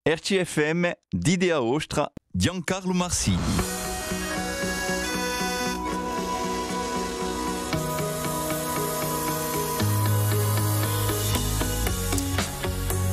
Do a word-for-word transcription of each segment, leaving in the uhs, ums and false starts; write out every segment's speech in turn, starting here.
R C F M, Dite a vostra, Ghjuvan Carlu Marsili.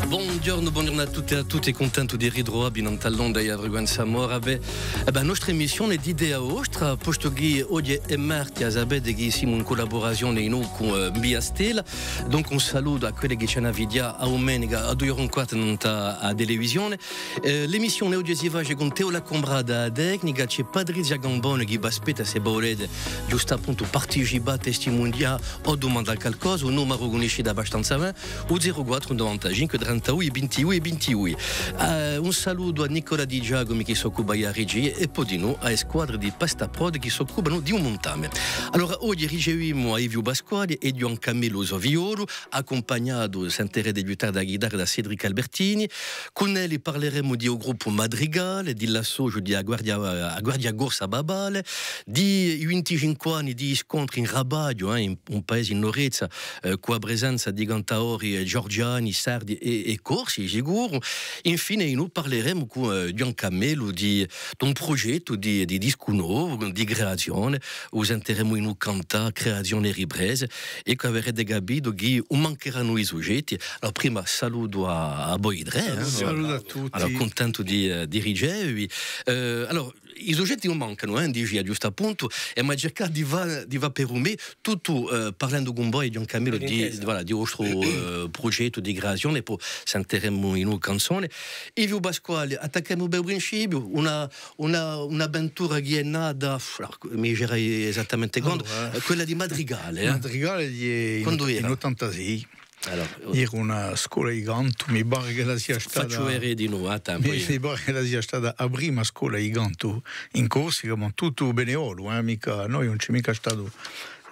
Bonghjornu, bonghjornu à tutti è à tutti, cuntentu di ritruvà vi nant'à l'onda di a Frequenza Mora. Bè, eh bè, a nostra emissione Dite a vostra, postu chì oghje hè marti, a sapete chì simu in cullaburazione in u cù, eh, Via Stella. Dunque un salutu à quelli chì ci anu à vidià a dumenica à duie ore è un quartu nant'à a televisione. Eh, l'emissione oghje si face cun Teo Lacombrada à a tecnica, ci hè Patrizia Gambone chì v'aspetta s'è vulete, ghjustappuntu, participà, testimunià o dumandà calcosa, u numeru u cunniscite abbastanza bè, u zeru quattru novantacinque trentadui vintidui vintidui. Eh, un salutu à Nicola Di Giacomi chì s'occupa di a regia è po dinù à e squadre di Pasta Prod chì s'occupanu di u muntame. Allora, oghje ricevimu à Iviu Pasquali è Ghjuvan Camillu u so figliolu, accumpagnatu, sentirete più tardi, à a ghitarra da Cédric Albertini. Cun elli parleremu di u gruppu Madrigale, di l'associu di a Guardia, a Guardia Corsa Papale, di i vinticinque anni di scontri in Rapaghju, eh, in un paese in Orezza, eh, cù a presenza di cantadori, eh, ghjorghjani, sardi è, è corsi, sicuru. Infine, noi parleremu cù, eh, Ghjuvan Camillu di, d'un prughjettu di, di discu novu, di creazione, u sentiremu in u cantà, creazione è riprese, è chì averete capitu chì ùn mancheranu i sugetti. Allora, prima salutu à, à voi trè, eh. Salutu à tutti. Allora, cuntentu di, eh, di ricevevi. Eh, allora, i sugetti ùn mancanu, eh, dicia, ghjustappuntu, è emu à circà di fà, di fà per u meiu, tuttu, eh, parlendu cun voi, Ghjuvan Camillu, di, voilà, di u vostru, eh, prughjettu di creazione, è po sentiremu in u canzone. Iviu Pasquali, attaccemu per u principiu, una, una, un'avventura chì hè nata, pff, mi dicerai esattamente quandu, eh, quella di Madrigale, eh. Madrigale hè in, quandu era? In ottantasei. Allora, era una scola di cantu, mi pare ch'ella sia stata... Facciu vedè dinù, à tempu, mi, mi pare ch'ella sia stata a prima scola di cantu in Corsica, ma tuttu u Benevolu, eh, micca, noi ùn ci hè micca statu,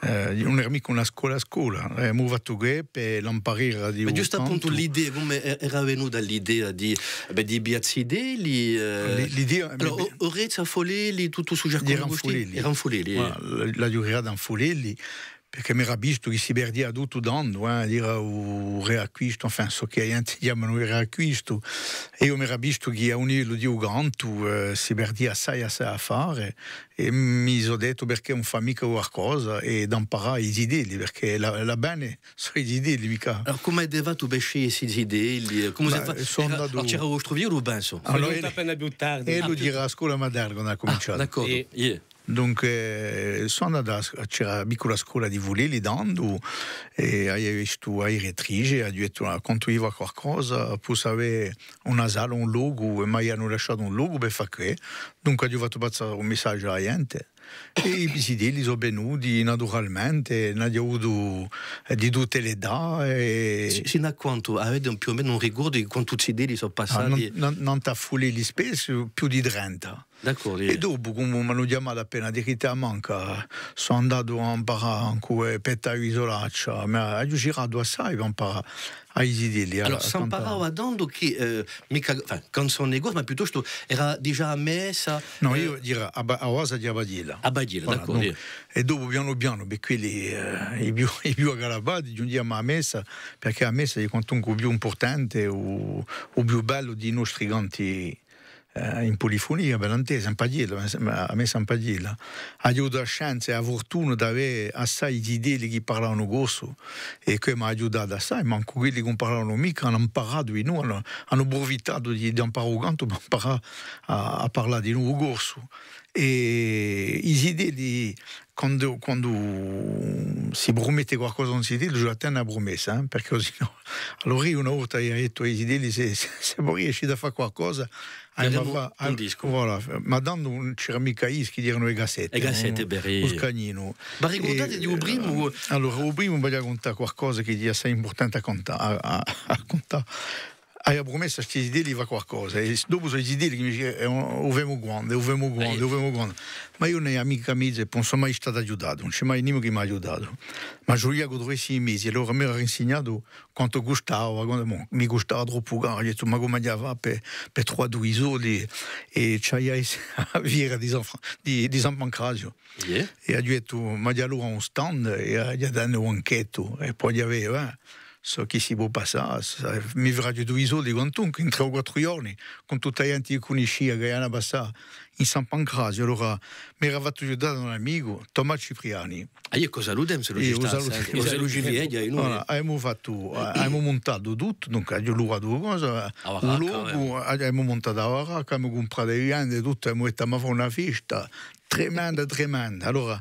eh, ùn era micca una scola scola, eh, emu fattu què per l'amparera di... Ma ghjustappuntu l'idea, cumu è-, era venuta l'idea di, bè, di piazzà i zitelli, eh, l'idea, allora, bè, O-, Orezza, Fulelli, tuttu stu circondu custì? Era in Fulelli, eh. Ma l'aghju creata in Fulelli, perchè m'era vistu chì si perdia tuttu tandu, eh, era u riacquistu, enfin, ciò chì a ghjente chjamanu u riacquistu. È eiu m'era vistu chì à u livellu di u cantu, eh, si perdia assai, assai affare, è mi sò dettu perchè ùn fà micca qualcosa è d'amparà à i zitelli, perchè là, là bè sò i zitelli, micca. Allora, cumu avete fattu per sceglie sti zitelli? Cumu s'hè fattu? Era, allora, c'era u vostru figliolu, pensu. Allora, sò ghjuntu appena più tardi. Ellu era à a scola maternella quandu hà cuminciatu. Ah, d'accordu. È, iè. Dunque, sò andatu à, c'era a piccula scola di Fulelli tandu, è aghju vistu a direttrice, aghju dettu, "Ah, quandu ci vole qualcosa, pò avè una sala, un locu", è m'anu lasciatu un locu per fà què. Dunque, aghju fattu passà un messaghju à a ghjente. È i zitelli sò venuti, naturalmente, n'aghju avutu, eh, di tutte l'età, è... Si-, sinu à quantu, avete un, più o menu un ricordu di quantu zitelli sò passati? Ah, non, non, nant'à Fulelli spessu, più di trenta. D'accordu, iè. È dopu, cum'è m'anu chjamatu appena di Ritta Manca, sò andatu à amparà ancu, eh, per Tagliu Isulaccia, ma aghju giratu assai per amparà à i zitelli, à, à cantà. Allora, s'amparava tandu chì, eh, micca, enfin, canzone corse, ma piuttostu era digià a messa, eh. Nò, eiu era a ba-, a basa di a paghjella. A paghjella, d'accordu, iè. Voilà, donc, è dopu pianu pianu, per quelli, eh, i più, i più aggrappati, ghjunghjiamu à a messa, perchè a messa hè quantunque u più impurtante, u, u più bellu di i nostri canti, eh, in pulifunia, ben intesu, in paghjella, ma, ma a messa in paghjella. Aghju avutu a chance è a furtuna d'avè assai zitelli chì parlavanu corsu, è què m'hà aiutatu assai, ma ancu quelli chì ùn parlavanu micca anu amparatu dinù, anu, anu prufittatu di, d'amparà u cantu per amparà à, à parlà dinù u corsu. È i zitelli, quandu, quandu si prumette qualcosa à un zitellu, ci vole à tene a prumessa, eh, perchè sinnò... Allora eiu una volta aghju dettu à i zitelli, s'è, s'è, s'è vo riescite à fà qualcosa, ah, ma fà un discu. Voilà, ma tandu ùn c'era micca i dischi, eranu e cassette, e cassette, nò? Bè, u scagninu. Ma ricurdate di u primu? Allora, u primu, vogliu cuntà qualcosa chì hè assai impurtante à cuntà, à, à, à cuntà. Aghju prumessu à sti zitelli di fà qualcosa, è s-, dopu sò i zitelli chì mi dicenu, "Eh, u, u femu quandu, u femu quandu, u femu quandu." Ma eiu ùn aghju micca mezi, è po ùn sò mai statu aiutatu, ùn ci hè mai nimu chì m'hà aiutatu. Ma ci vulia quattru o cinque mesi, allora m'era insignatu quantu custava, quantu, bon, mi custava troppu caru, aghju dettu, "Ma cumu aghju da fà per, per truvà dui soldi?" È ci aghju à esse à a fiera di San Fra-, di, di San Pancraziu. Iè. È aghju dettu, "M'aghju da locà un stand è aghju da tene un banchettu", è po aghju da vede, eh. Ciò chì si pò passà, mi feraghju dui soldi quantunque, in trè o quattru ghjorni, cù tutta a ghjente chì cunniscia, chì avia da passà in San Pancraziu. Allora m'era fattu aiutà da un amicu, Tomà Cipriani. Ah, eiu cosa lu temu, s'ellu ci stà, s'ellu ci vede, voilà, avemu fattu, avemu muntatu tuttu, dunque, aghju luvatu a cosa, u locu, avemu muntatu a baracca, avemu cumpratu e vivende, tuttu, avemu dettu, ma fà una festa tremenda, tremenda. Allora,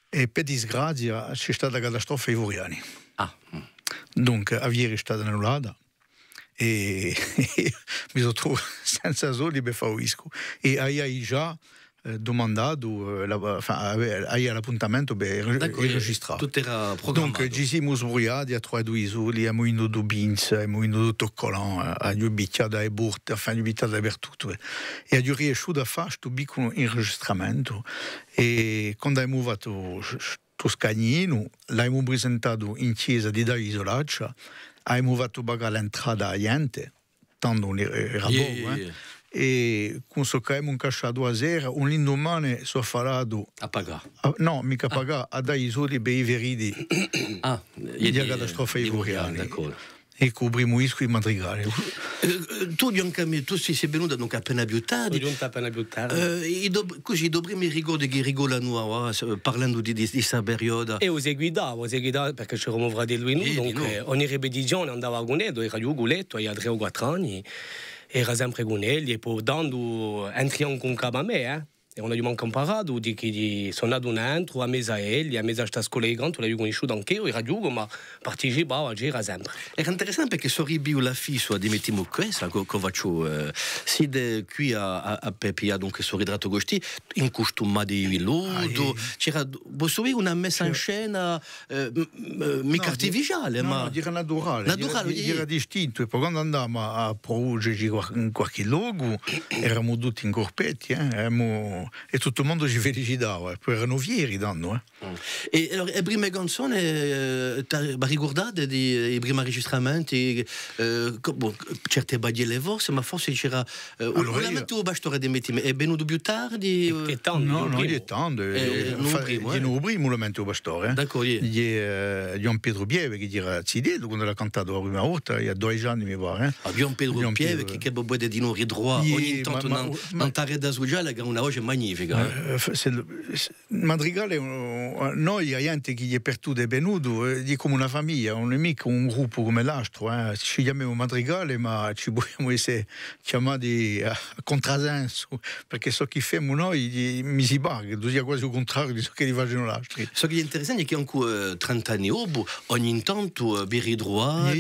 è per disgrazia, ci hè stata a catastrofa di i Furiani. Ah. Dunque, a fiera hè stata annullata è mi sò trovu senza soldi per fà u discu. È avia digià, eh, dumandatu, eh, la, enfin, avia, avia l'appuntamentu per re-, registrà. Tuttu era prugrammatu. Dunque, ci simu sbrugliati à truvà dui soldi, avemu vindutu pins, avemu vindutu autocollants, eh, aghju pichjatu à e porte, enfin, aghju pichjatu dapertuttu, eh. È aghju riesciutu à fà stu picculu inregistramentu. È quandu avemu fattu stu scagninu, l'avemu prisentatu in chjesa di Daviu Isulaccia, avemu fattu pagà l'entrata à a ghjente, tandu ùn era, era pocu, eh. È cù ciò ch'avemu incasciatu a sera, u lindumane sò falatu à pagà. Nò, micca à pagà, à dà i soldi per i feriti di a catastrofa di i Furiani. È cù u primu discu di Madrigale. Eh, eh, tù, Ghjuvan Camillu, tù sì, sì venutu, dunque, appena più tardi. Sò ghjuntu appena più tardi. Eh, i to, cusì, i to primi ricordi chì ricolanu avà, parlendu di, di, di sta perioda. Eiu u seguitava, u seguitava perchè c'era u mo fratellu in u, dunque, ogni ripetizione andava cun ellu, era ghjucullettu, avia trè o quattru anni, era sempre cun elli, è po tandu entrianu cun capu à mè, eh. È ùn aghju mancu amparatu, di chì, di, sò natu nentru, à mezu à elli, à mezu à sta scola di cantu, l'aghju cunnisciuta anch'eiu, era ghjucu, ma participava, c'era sempre. Era interessante perchè sò ripigliu l'affissu, ammettimu quessa, chì, chì facciu, eh, site quì à, à, à Peppi, dunque, sò ritrattu custì, in custume di vellutu, c'era, possu dì, una messa in scena, eh, m-, m-, micca artificiale, ma era naturale, naturale, era, era distintu. È po quandu andavamu à, à pruduce qualchì, in qualchì locu, eramu tutti in corpetti, eh, eramu, è tuttu u mondu ci felicitava, è po eranu fieri tandu, eh. È allora, e prime canzone, eh, vi ricurdate di, i primi arregistramenti, eh, certe paghjelle forse, ma forse c'era, eh, u Lamentu di u Pastore, ammettimu, hè venutu più tardi? Hè tandu, nò, nò, hè tandu, hè u primu, hè u primu Lamentu di u Pastore, eh. D'accordu, iè. Hè, eh, Ghjuvan Petru Pieve, chì era zitellu, quandu l'hà cantatu a prima volta, avia dodeci anni, mi pare, eh. Ah, Ghjuvan Petru Pieve, chì, chì vo pudete dinò ritruvà ogni tantu nant'à a rete suciale, chì hà una voce magnifica, eh. Madrigale, eh, noi, a ghjente chì hè partuta è venuta, eh, hè cum'è una famiglia, ùn hè micca un gruppu cum'è l'altru, eh. Ci chjamemu Madrigale, ma ci pudemu esse chjamati à, à cuntrasensu, perchè ciò chì femu noi, mi si pare chì sia quasi u cuntrariu di ciò ch'elli facenu l'altri. Ciò chì hè interessante hè chì ancu, eh, trent'anni dopu, ogni tantu, eh, vi ritruvate,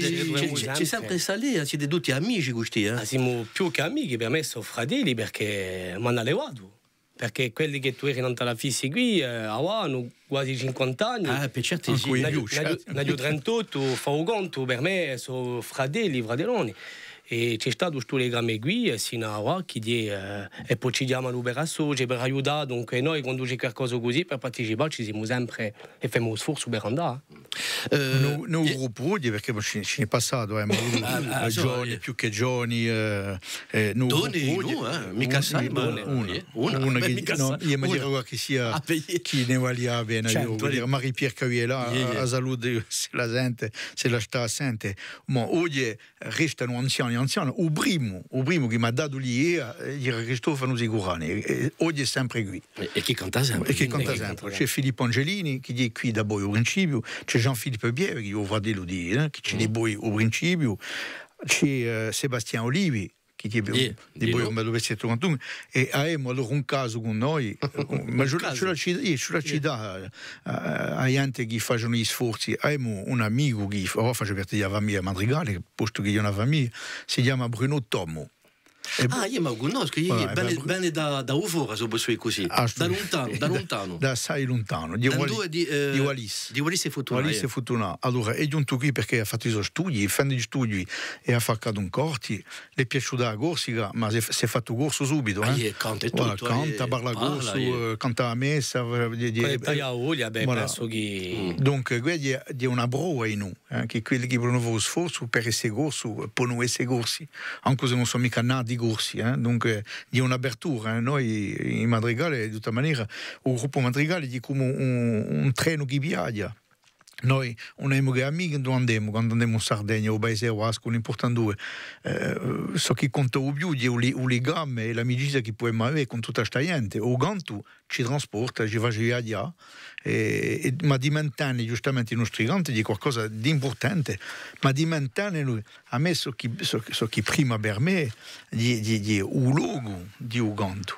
ci hè sempre sta lea, site tutti amici custì, eh? Ah, simu più chè amichi, per mè sò fratelli, perchè m'anu allevatu. Perchè quelli chì tù eri nant'à l'affissi quì, eh, avà anu quasi cinquanta anni. Ah, per certi sì. N'aghju, n'aghju, n'aghju trentottu, fà u contu, per mè sò fratelli, fratelloni. È ci hè statu stu legame quì, è sinu à avà, chì hè, eh, è po ci chjamanu per associ, per aiutà, dunque noi, quandu ci hè qualcosa cusì, per participà, ci simu sempre è femu u sforzu per andà. Eh, no, no, u gruppu oghje, perchè ci, ci n'hè passatu, eh, ma unu, ah, ah, eh, ghjovani, eh, più chè ghjovani, eh, eh, no, u gruppu oghje, eh, micca assai, ma una, una, una chì, nò, eiu mi dicu chì sia, chì ne valia a pena, eiu, Marie-Pierre Caviella, a salute, s'ella sente, s'ella stà à sente. Ma oghje, restanu anziani, anziani. U primu, u primu chì m'hà datu l'idea, eh, era Cristofanu Sicurani, è, è oghje hè sempre quì. È, è chì canta sempre. È chì canta sempre. Ci hè Filippu Angelini, chì hè quì dapoi u principiu, ci hè Jean-Philippe Pieve, chì hè u fratellu di, eh, chì ci hè dapoi u principiu, ci hè, eh, Sébastien Olivi, chì hè di, di Boiu, ma duv'ellu sia tandu, è avemu allora un casu cun noi, ma ci hè, ci hè, ci hè, eh, a ghjente chì facenu i sforzi, avemu un amicu chì fa, face parte di a famiglia Madrigale, postu chì hè una famiglia, si chjama Bruno Tommo. Ah, eiu mi u cunnoscu, eiu, vene, vene da, da u fora, s'o possu dì cusì. Da luntanu, da luntanu. Da assai luntanu. Di Wallis, di, eh, di Wallis è Futunà. Wallis è Futunà. Allora, hè ghjuntu quì perchè hà fattu i so studii, fendu i studii, è hà affaccatu in Corti, l'hè piaciuta a Corsica, ma s'hè, s'hè fattu corsu subitu, eh. Ah, iè, canta è tuttu, voilà, canta, eh, parla corsu, eh, canta a messa, eh, di, di, eh, voilà. Dunque, quella hè, hè una prova in u, eh, chì quelli chì ponu fà u sforzu per esse corsu, ponu esse corsi, ancu s'elli ùn sò micca nati corsi, eh. Dunque, hè un'apertura, eh. Noi, in Madrigale, di tutta manera, u gruppu Madrigale hè cum'è un, un trenu chì viaghja. Noi ùn avemu chè amichi induve andemu, quandu andemu in Sardegna, o Paese Bascu, ùn impurta induve, eh, ciò chì conta u più hè u li-, u ligame è l'amicizia chì pudemu avè cun tutta sta ghjente. U cantu ci trasporta, ci face viaghjà, è, è, ma di mantene ghjustamente i nostri canti hè qualcosa d'impurtante, ma di mantene, à mè ciò chì, ciò, ciò chì prima per mè hè, hè, hè u locu di u cantu.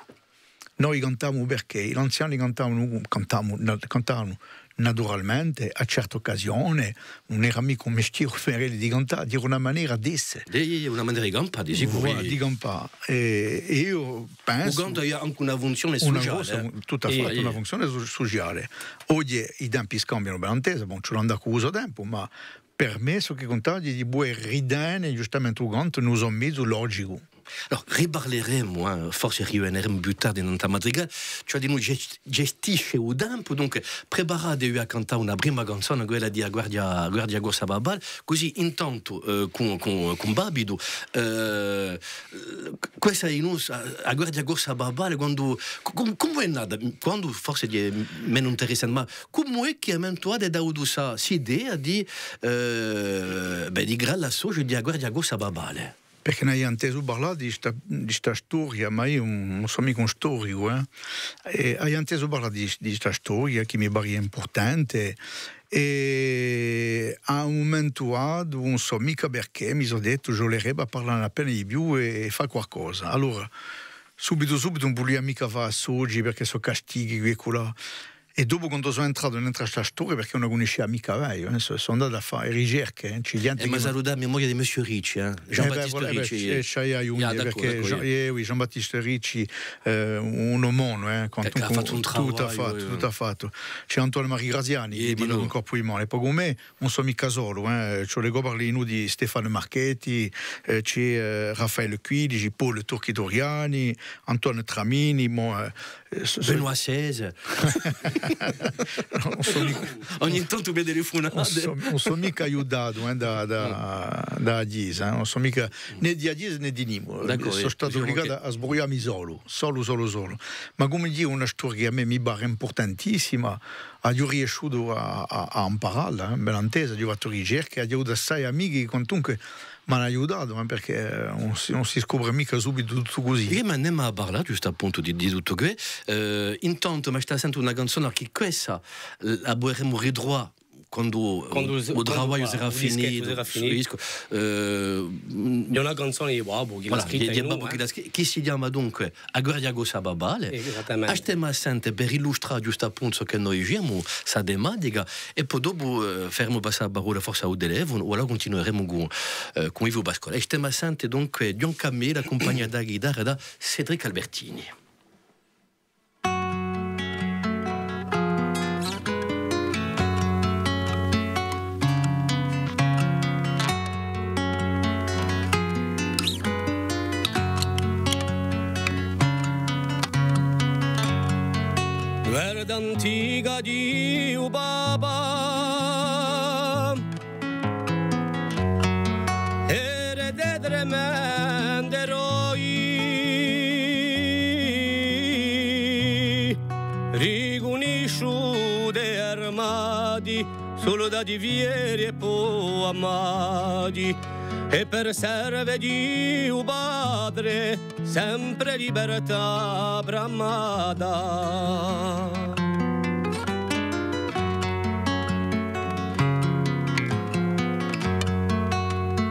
Noi cantemu perchè l'anziani cantavanu, cantavanu, na-, cantavanu naturalmente, à certe occasione, ùn era micca un mistieru per elli di cantà, era una manera d'esse. Di, di, di, una manera di campà, di sicuru. Voilà, di campà. È, è eiu pensu... U cantu hà ancu una funzione una suciale, grossa eh. fun-, tuttu à fattu, una funzione su-, suciale. Oghje i tempi scambianu, ben intesa, bon, ci vole à andà cù u so tempu, ma per mè ciò chì cunta hè di pudè ritene ghjustamente u cantu in u so mezu logicu. Allora, riparleremu, eh, forse riveneremu più tardi in a madrigata, ci hè da ghjest-, gestisce u tempu, dunque preparate à cantà una prima canzona, quella di A Guardia, Guardia Corsa Papale, cusì intantu, eh, cun, cun, cun Babitu, eh, questa hè a, a Guardia Corsa Papale, quandu, cum-, cumu hè nata? Quandu forse hè menu interessante, ma cumu hè chì avete avutu sta, st'idea di, eh, bè, di creà l'associu di A Guardia Corsa Papale? Perchè n'aviu intesu parlà di sta, di sta storia, ma eiu ùn, ùn sò micca un storicu, eh. È aviu intesu parlà di, di sta storia chì mi paria impurtante, è à un mumentu datu, ùn sò micca perchè, mi sò dettu, ci vulerebbe à parlà ne appena di più è, è fà qualcosa. Allora, subitu, subitu ùn vulia micca fà associ perchè sò castighi, quì è culà. È dopu, quandu sò entratu in sta storia, perchè ùn a cunniscia micca bè, eh, sò, sò andatu à fà e ricerche, eh, ci hè ghjente... Eh, chì m'hà salutatu a memoria di Monsieur Ricci, eh? Jean-Baptiste Ricci. Eh, bè, eh, ci hè à ghjunghje, eh, d'accordu, perchè d'accordu, Jean-, eh oui, Jean-Baptiste Ricci, eh, un, un omone, eh, quantunque, hà fattu un travagliu, tuttu à fattu, eh. Ci hè Antoine-Marie Graziani, chì hè di noi, un colpu di manu, è po cù mè, ùn sò micca solu, eh, ci hè, parlemu di Stéphane Marchetti, eh, ci hè, eh, Raffaele Quilici, Paul Turchi Turiani, Antoine Tramini, bon, eh, eh, s-, s-, Benoît seize. Ùn sò micca, ogni tantu mi telefona. Ùn sò, ùn sò micca aiutatu, eh, da, da, da A G I S, eh, ùn sò micca nè di A G I S nè di nimu. D'accordu, sò statu ubligatu à sbruglià mi solu, solu, solu, solu. Ma cum'è dì, una storia chì à mè mi pare impurtantissima, aghju riesciutu à, à, à amparalla, eh, ben intesa, aghju fattu ricerche, aghju avutu assai amichi, quantunque, m'anu aiutatu, eh, perchè, eh, ùn si, ùn si scopre micca subitu tuttu cusì. Iè, ma n'emu à parlà, ghjustu à puntu, di, di tuttu què. Eh, intantu, m'hè stata sente una canzona chì quessa, eh, a puderemu ritruvà quandu, quandu u, u travagliu sarà finitu, stu discu. Eh, hè una canzona di babbu chì l'hà scritta, di babbu chì l'hà scri-, chì si chjama dunque A Guardia Corsa Papale. Esattamente. A stemu à sente per illustrà ghjustu à puntu ciò chì noi dicemu, sta tematica, è po dopu, eh, feremu passà a parolla forse à u telefonu, o allora cuntinueremu cù, eh, cù Ivu Pasquale. A stemu à sente dunque Ghjuvan Camillu, accumpagnatu à a ghitarra da Cédric Albertini. Verda antica di u Papa, erede tremende eroi, ricunnisciuti è armati, suldati fieri è po amati, è per serve di u Patre sempre libertà bramata.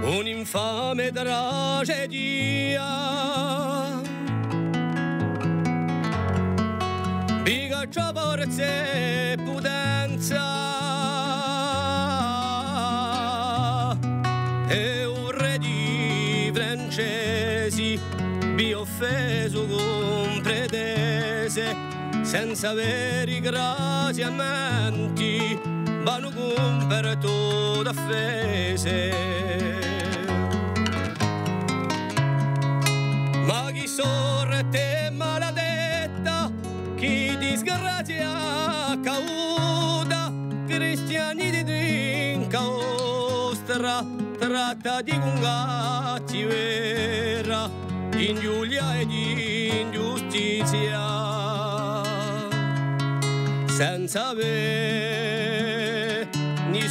Un'infame tragedia vi caccia forza è putenza, è u re di Francesi vi offesu cun pretese, senza avè graziamenti, vanu cun pertute offese. Ma chì sorte maladetta, chì disgrazia cauda, cristiani di trinca ostra, trattati cun cattivera, ingiuria è ingiustizia, senza avè ni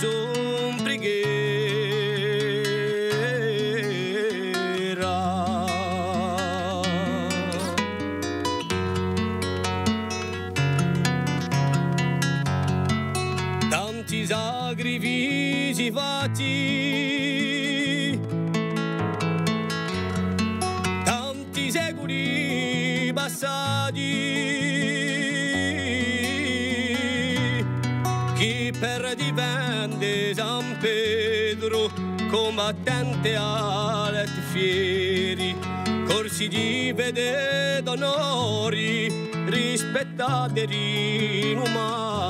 sacrifici fatti, tanti seculi passati, chì per difende San Petru, cumbattente à l'età fieri, corsi di fede è d'onori, rispettati è rinumati.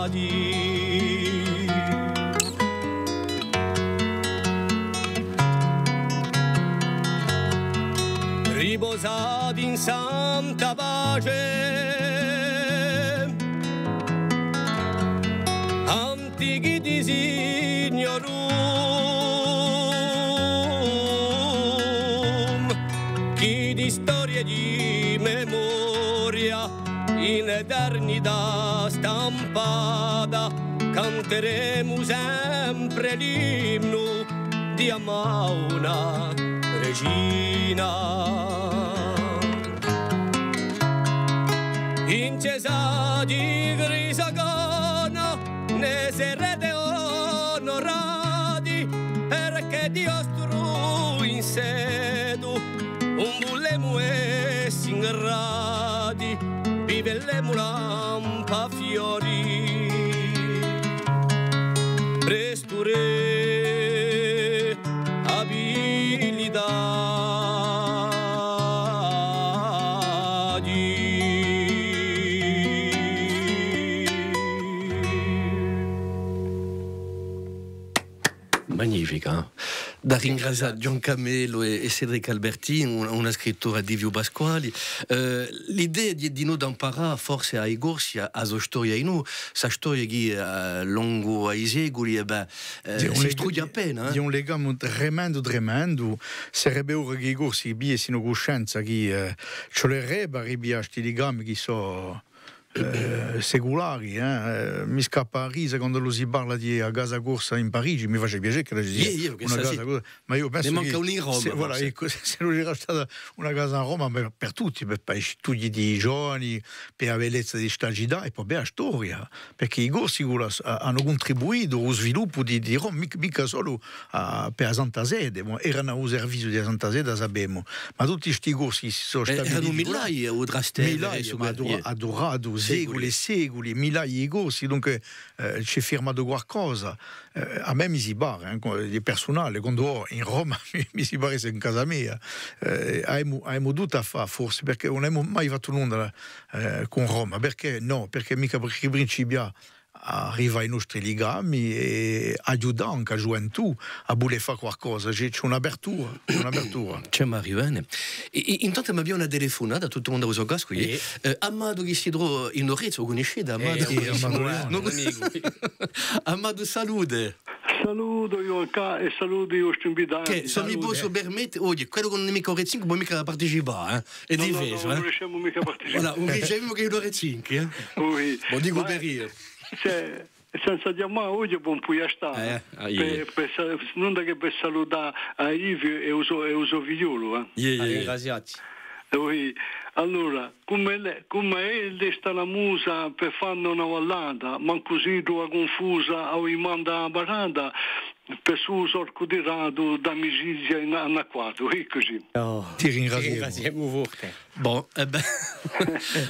Riposati in santa pace, antichi di signorum, chì di storia è di memoria in eternità stampata, canteremu sempre l'innu di a Madonna Regina. In cesa di Grisagona ne serete onorati, perchè di vostru insetu ùn vulemu esse ingrati, vi vulemu lampà fiori, prestu re abilitati. Magnifica, eh? Da ringrazià Ghjuvan Camellu è, è Cédric Albertini, una, una scrittura di Liviu Pasquali. Eh, l'idea di, di noi d'amparà forse à i Corsi, a, a so storia, in u, sta storia chì, eh, longu à i seculi, è bè, eh, si strugghje appena, eh. Hè un legame tremendu, tremendu. Sarebbe ora chì i Corsi pigliessinu cuscenza chì, eh, ci vulerebbe à ripiglià sti ligami chì sò eh, seculari, eh. Eh, mi scappa a risa quand'ellu si parla di a casa corsa in Parigi, mi face piacè ch'ella ci sia una casa corsa, ma eiu pensu chì, voilà, eccu, s'ellu ci era stata una casa in Roma, per, per tutti, per, per i studii di i giovani, per a bellezza di sta cità è po per a storia, perchè i Corsi, quella, anu cuntribuitu à u sviluppu di, di Roma, mic-, micca solu à, per a Santa Sede, ma eranu à u serviziu di a Santa Sede, a sapemu, ma tutti sti Corsi chì si sò stabiliti, eranu millaia à u Trastevere, millaia, ma à Dura-, à Duratu, seculi è seculi, millaia di Corsi, dunque, eh, ci hè firmatu qualcosa. Eh, à mè mi si pare, eh, di persunale, quandu vò in Roma, mi, mi si pare d'esse in casa mia. Eh, avemu, avemu tuttu à fà, forse, perchè ùn avemu mai fattu nunda, eh, cun Roma. Perchè nò? Perchè micca per principià à rifà i nostri ligami è aiutà ancu a ghjuventù à vulè fà qualcosa. Ci hè, ci hè un'apertura, ci hè un'apertura. Ci hè, Mariu, bè. È, è, intantu m'avia una telefunata, tuttu u mondu à u so cascu, eh. Eh, Amatu chì si trova in Orezza, u cunniscite, Amatu? Eh, un amicu. Amatu, salute. Salutu eiu ancu è salutu i vostri invitati. Chì, s'o mi possu permette, oghje, quellu chì ùn hè micca Orezzin, ùn pò micca participà, eh. Hè difesu, eh. Nò, nò, ùn riescimu micca à participà. Voilà, ùn ricevimu chè i Orezzini, eh. Vo dicu per eiu. Senza chjamà oghje ùn pudia stà, eh, per, per sa-, nunda chè per salutà à Liviu è u so, è u so figliolu, eh. Iè, iè, iè. Ringraziati. Oi, allora, cum'è, cum'è hè lesta a musa per fanne una ballata, mancu si trova cunfusa, a vi manda a parata, per stu sorcu tiratu d'amicizia in-, anacquatu, eccu sì. Oh, ti ringraziemu. Ti ringraziemu forte. Bon, eh bè,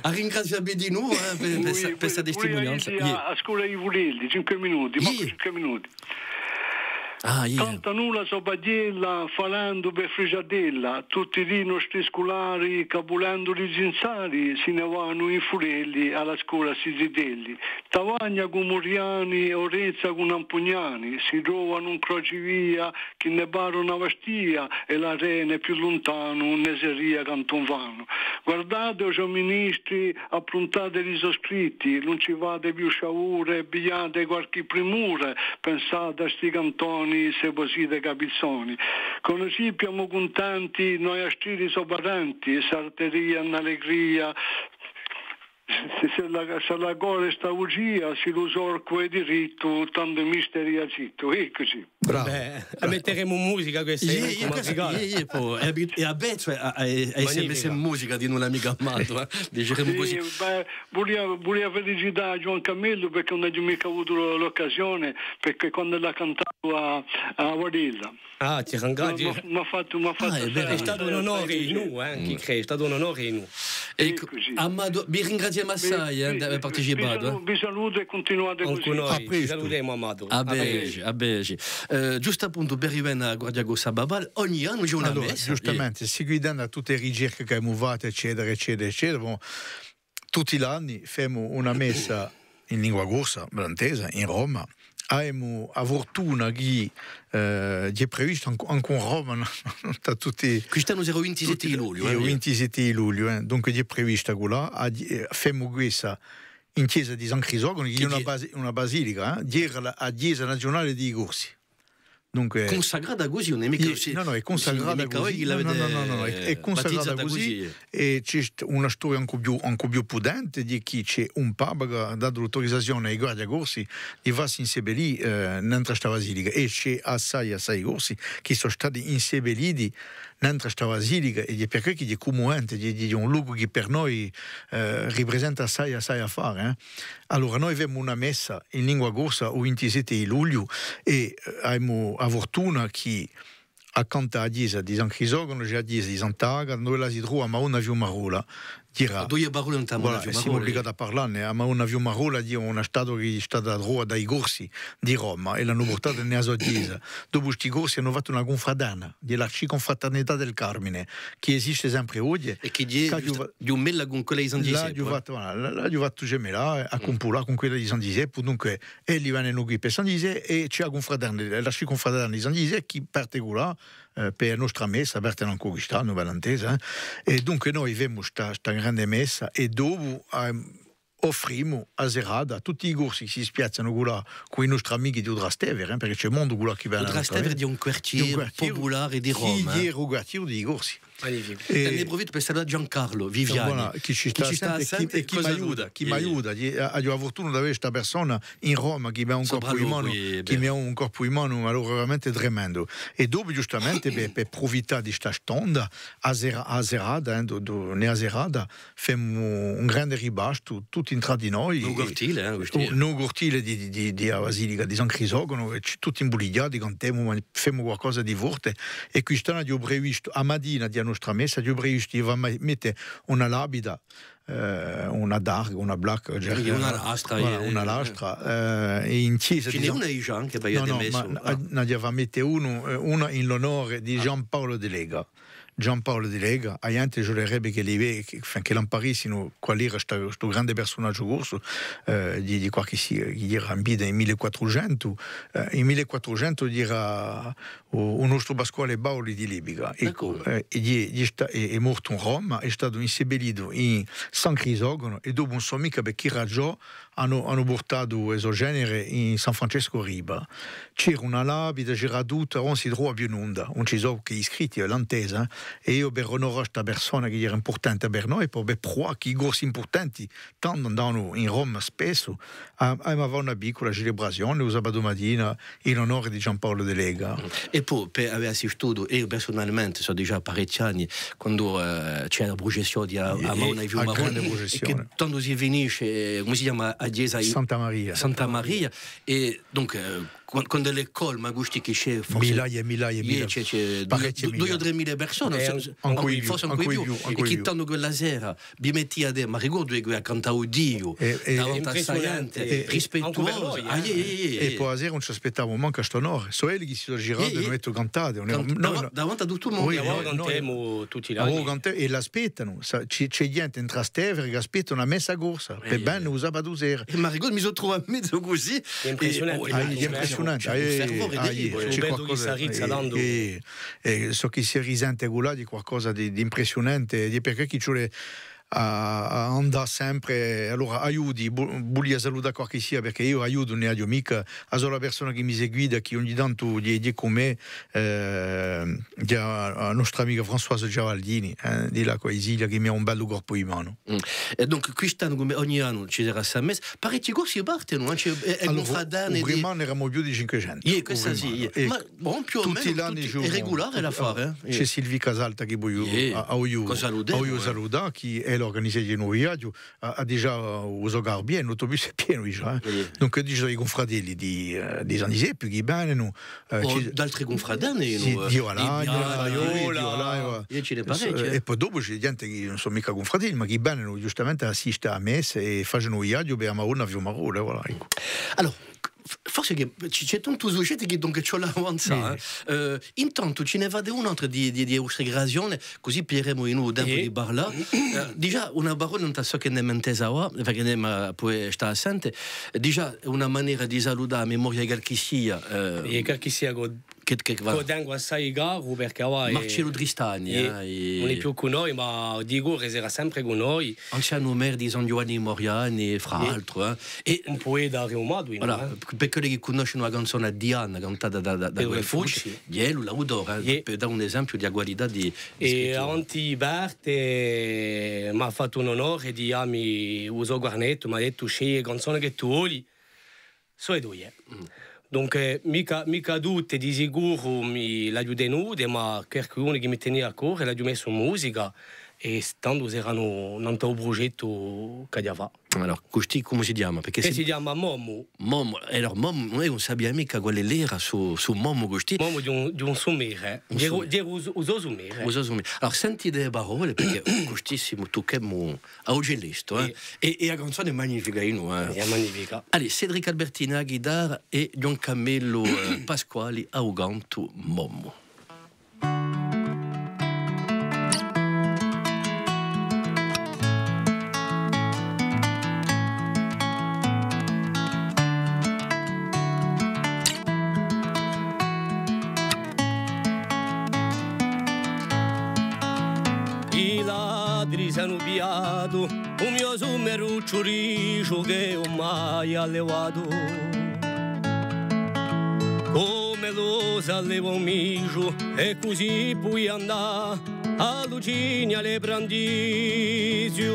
à ringrazià vi dinù, eh, per, per sta, per sta testimunianza. Iè. A, a scola di Fulelli, cinque minuti, mancu cinque minuti. Ah, iè. Cantanu la so paghjella, falendu per Frisgiadella, tutti li nostri sculari, capulendu li zinzali, si ne vanu in Fulelli, à la scola sti zitelli. Tavagna cù Muriani, Orezza cù Nampugnani, si trovanu in crocivia, chì ne pare una bastia, è l'arena hè più luntanu, ùn ne seria cantu ùn vanu. Guardate, o sgiò ministri, appruntate li so scritti, ùn ci fate più sciavure, pigliate qualchì primure, pensate à sti cantoni, s'è vo site capizzoni. Cunnoscite, simu cuntenti, noi astrì li so parenti, sarteria in allegria, S'è, s'è la, s'è la gola hè sta bugia, s'è lu sorcu hè dirittu, tandu misteria zittu, è cusì. Bravo. Bè, a metteremu in musica questa, iè, iè, questa, iè, iè, po, è, è, è a pezza, è, è, è sempre, sempre musica di un amicu amato, eh, diceremu cusì. Sì, bè, vulia, vulia felicità à Ghjuvan Camillu perchè ùn aghju micca avutu l-, l'occasione, perchè quandu l'hà cantatu à, à Varilla. Ah, ti ringraziu. M'hà, m'hà fattu, m'hà fattu assai. Hè statu un onore, eh, chì credi, hè statu un onore. Eccu, Amatu, vi ringraziemu assai, eh, d'avè partecipatu, eh. Vi salutu è cuntinuate cusì. Ancu noi, ci salutemu, Amatu. À prestu. À prestu, à prestu. Eh, ghjustu appuntu, per rivene à a Guardia Corsa Papale, ogni annu ci hè una messa. Allora, ghjustamente, seguitendu à tutte e ricerche chì avemu fattu, eccetera, eccetera, eccetera, bon, tutti l'anni femu una messa in lingua corsa, bella intesa, in Roma. Avemu a furtuna chì, eh, hè prevista ancu, ancu in Roma, nò? Nò, nò, da tutti, quist'annu sarà u vintisette di lugliu, eh, u vintisette di lugliu, eh. Dunque, hè prevista quella, a, eh, femu quessa in chjesa di San Crisogono, chì hè una basi-, una basilica, eh, hè a, a chjesa naziunale di i Corsi. Dunque, cunsacrata cusì, ùn hè micca, nò, nò, hè cunsacrata cusì. Nò, nò, nò, nò, nò, hè, hè cunsacrata cusì, è ci hè st-, una storia ancu più, ancu più putente, hè chì ci hè un papa chì hà datu l'autorizazione à i Guardia Corsi di fassi insebellì, eh, nentru à sta basilica, è ci hè assai, assai Corsi chì sò stati insebelliti nentru à sta basilica, è hè per què chì hè cummuvente, hè, hè un locu chì per noi, eh, ripresenta assai, assai affare, eh. Allora, noi avemu una messa in lingua corsa u vintisette di lugliu è, eh, avemu a furtuna chì accantu à a chjesa di San Crisogono ci hè a chjesa di Sant'Agata, induve si trova a Madonna Fiumarola. Dirà, duie parolle nant'à a Madonna Fiumarola. Voilà, simu ubligati à parlà ne, a Madonna Fiumarola hè una statua chì hè stata trovata da i Corsi di Roma è l'anu purtata in a so chjesa. Dopu sti Corsi anu fattu una cunfraterna, hè l'arciconfraternità del Carmine, chì esiste sempre oghje. È chì hè ghjusta, ghjumella cun quella di San Ghjiseppu, eh? L'aghju fattu, voilà, l'aghju fattu gemellà, eh, accumpulà cun quella di San Ghjiseppu, dunque, elli venenu quì per San Ghjisè è ci hè a cunfraterna, l'arciconfraterna di San Ghjisè chì parte quì, eh, per a nostra messa, parte ancu quist'annu, bella intesa, eh. È dunque noi femu sta, sta grande messa è dopu, ehm, offrimu a serata à tutti i Corsi chì si spiazzanu quì cù i nostri amichi di u Trastevere, eh, perchè ci hè mondu quì chì vene da u Trastevere, hè un quartiere pupulare di Roma, eh. Chì hè u quartiere di i Corsi. Magnificu. È ne prufittu per salutà Ghjuvan Carlu Viviani, voilà, chì ci stà à sente è chì m'aiuta, chì m'aiuta. Aghju a furtuna d'avè sta persona in Roma chì mi hà un colpu di manu, chì mi hà un colpu di manu, ma allora veramente tremendu. È dopu, ghjustamente, per, per prufittà di sta stonda, a sera-, a serata, eh, do-, do-, ne a serata, femu un grande ripastu, tutti intrà di noi. In u curtile, eh, in u curtile di, di, di, di a Basilica di San Crisogono, è ci, tutti imbulighjati, cantemu, ma femu qualcosa di forte, è quist'annu aghju previstu, a matina di a nostra messa, aghju previstu di fà me-, mette una lapida, eh, una targa, una placca, una lastra, voilà, eh, una lastra, eh, in chjesa di San... Ci n'hè una digià ancu, nò, nò, ma n'aghju da fà mette unu, eh, una in l'onore di Ghjuvan Paulu Delega. Ghjuvan Paulu Delega, a ghjente vulerebbe ch'elli ve-, chì, enfin, ch'elli amparissinu quale era sta, stu grande persunagiu corsu, eh, di, di qualchì si, chì era in vita in mille quattrucentu, eh, in mille quattrucentu era u, u nostru Pasquale Paoli di l'epica. Eccu, eh, è di, di sta, hè, hè mortu in Roma, hè statu insebellitu in San Crisogono è dopu ùn sò micca per chì ragiò anu, anu purtatu e so cenere in San Francescu Ripa. C'era una lapida, c'era tuttu, ùn si trova più nunda, ùn ci sò chè i scritti, eh, l'intesa, eh. È eiu per onorà sta persona chì era impurtante per noi, è po per pruvà chì i Corsi impurtanti, tandu andavanu in Roma spessu, a-, avemu da fà una piccula celebrazione u sabatu matina in onore di Ghjuvan Paulu Delega. È po, per avè assistutu, eiu persunalmente, sò digià parechji anni, quandu, eh, c'era a prucessione di a, a Madonna di Fiumaroli, è chì tandu si finisce, eh, cumu si chjama, a chjesa di Santa Maria. Santa Maria, è dunque, eh, quan-, quandu hè colma, gusti chì ci hè, forse millaia è millaia è millaia, ci hè, ci hè dui, dui o trè mila persone, forse ancu di più, è chì tandu quella sera, vi mettiate, m'arricordu chì cantava u Diu, davanti à sta ghjente, rispettuosa. È po a sera ùn ci aspettavamu mancu à st'onore. Sò elli chì si sò girati è anu dettu: cantate, davanti à tuttu u mondu. Avà cantemu tutti l'anni. È l'aspettanu, ci hè ghjente in Trastevere chì aspetta una messa corsa, per bè u sabatu sera. È m'arricordu, mi sò truvatu in mezu cusì. Hè impressionante. Hè impressionante. Ci hè un fervore di... Ci hè qualcosa chì s'arrizza tandu. È ciò chì si risente quì hè qualcosa di, d'impressionante, hè perchè chì ci vole à, à andà sempre. Allora, aiuti, vu-, vulia salutà qualchissia, perchè eiu aiutu ùn ne aghju micca, a sola persona chì mi seguita, chì ogni tantu hè, hè cù mè, eh, hè a, a nostra amica Françoise Giavaldini, eh, di là, quì in Sicilia, chì mi hà un bellu colpu di manu. Mm. È dunque, quist'annu, cum'è ogni annu, ci sarà sta messa. Parechji Corsi partenu, ancu, eh, eh, allora, cunfraterne u primu annu eramu più di cinquecentu. Iè, quessa sì, iè. Ma, bon, più o menu, tutti l'anni hè regulare l'affare, eh? C'hè Sylvie Casalta chì vogliu, a, a vogliu, a vogliu salutà, chì hè l'organisatrice di u viaghju, hà, hà digià u so carru pienu, l'autobus hè pienu digià, eh. Dunque, digià i cunfratelli di, eh, di San Ghjiseppu chì venenu, eh, o d'altri cunfraterne, di Valagna, di Valagna, iè, ci n'hè parechji, eh. È po dopu ci hè ghjente chì ùn sò micca cunfratelli, ma chì venenu ghjustamente à assiste à a messa è facenu u viaghju per a Madonna Fiumarola, voilà, eccu. Allora, f-, forse chì ci, ci hè tantu sughjetti chì dunque ci vole à avanzà, eh. Eh, intantu ci ne fate un altru di, di, di a vostra creazione, cusì piglieremu dinù u tempu di parlà. Eh, digià una parolla nant'à ciò chì n'emu intesu avà, perchè n'emu, eh, poi stà à sente. Digià una manera di salutà a memoria di qualchissia, eh, di qualchissia chì, chì, voilà, chì tengu assai caru, perchè avà hè Marcellu Tristani, eh, ùn hè più cù noi, ma di core sarà sempre cù noi. Anzianu merre di San Ghjuvanni di Moriani, fra l'altru, eh. È un pueta rinumatu, voilà, eh. Per quelli chì cunnoscenu a canzona Diana, cantata da, da, da Guelfucci, hè ellu l'autore, eh, per dà un esempiu di a qualità di, di scrittura. È avanti di parte, m'hà fattu un onore di dà mi u so carnettu, m'hà dettu: "Scegli e canzone chì tù voli." Sò e duie. Dunque, micca, micca tutte, di sicuru mi l'aghju tenute, ma qualchiduna chì mi tenia à core, l'aghju messu in musica, è tandu seranu nant'à u prugettu ch'aghju da fà. Allora, custì cumu si chjama? Perchè si chjama Momu. Momu, è allora Momu, noi ùn sapia micca quale era stu, stu Momu custì. Momu di un, di un sumere, eh. Di u, di u so sumere. U so sumere. Allora, sentite e parolle, perchè custì simu, tucchemu à u celeste, eh? È, è a canzona hè magnifica, innò, eh? Hè magnifica. Allez, Cédric Albertini à a ghitarra è Ghjuvan Camellu, eh, Pasquali à u cantu, Momu. I ladri s'anu pigliatu u mio sumerucciu, u risu ch'e ùn m'aia levatu. Cum'ellu s'alleva u misu, è cusì pudia andà à Lucinia, à Lebrandisiu.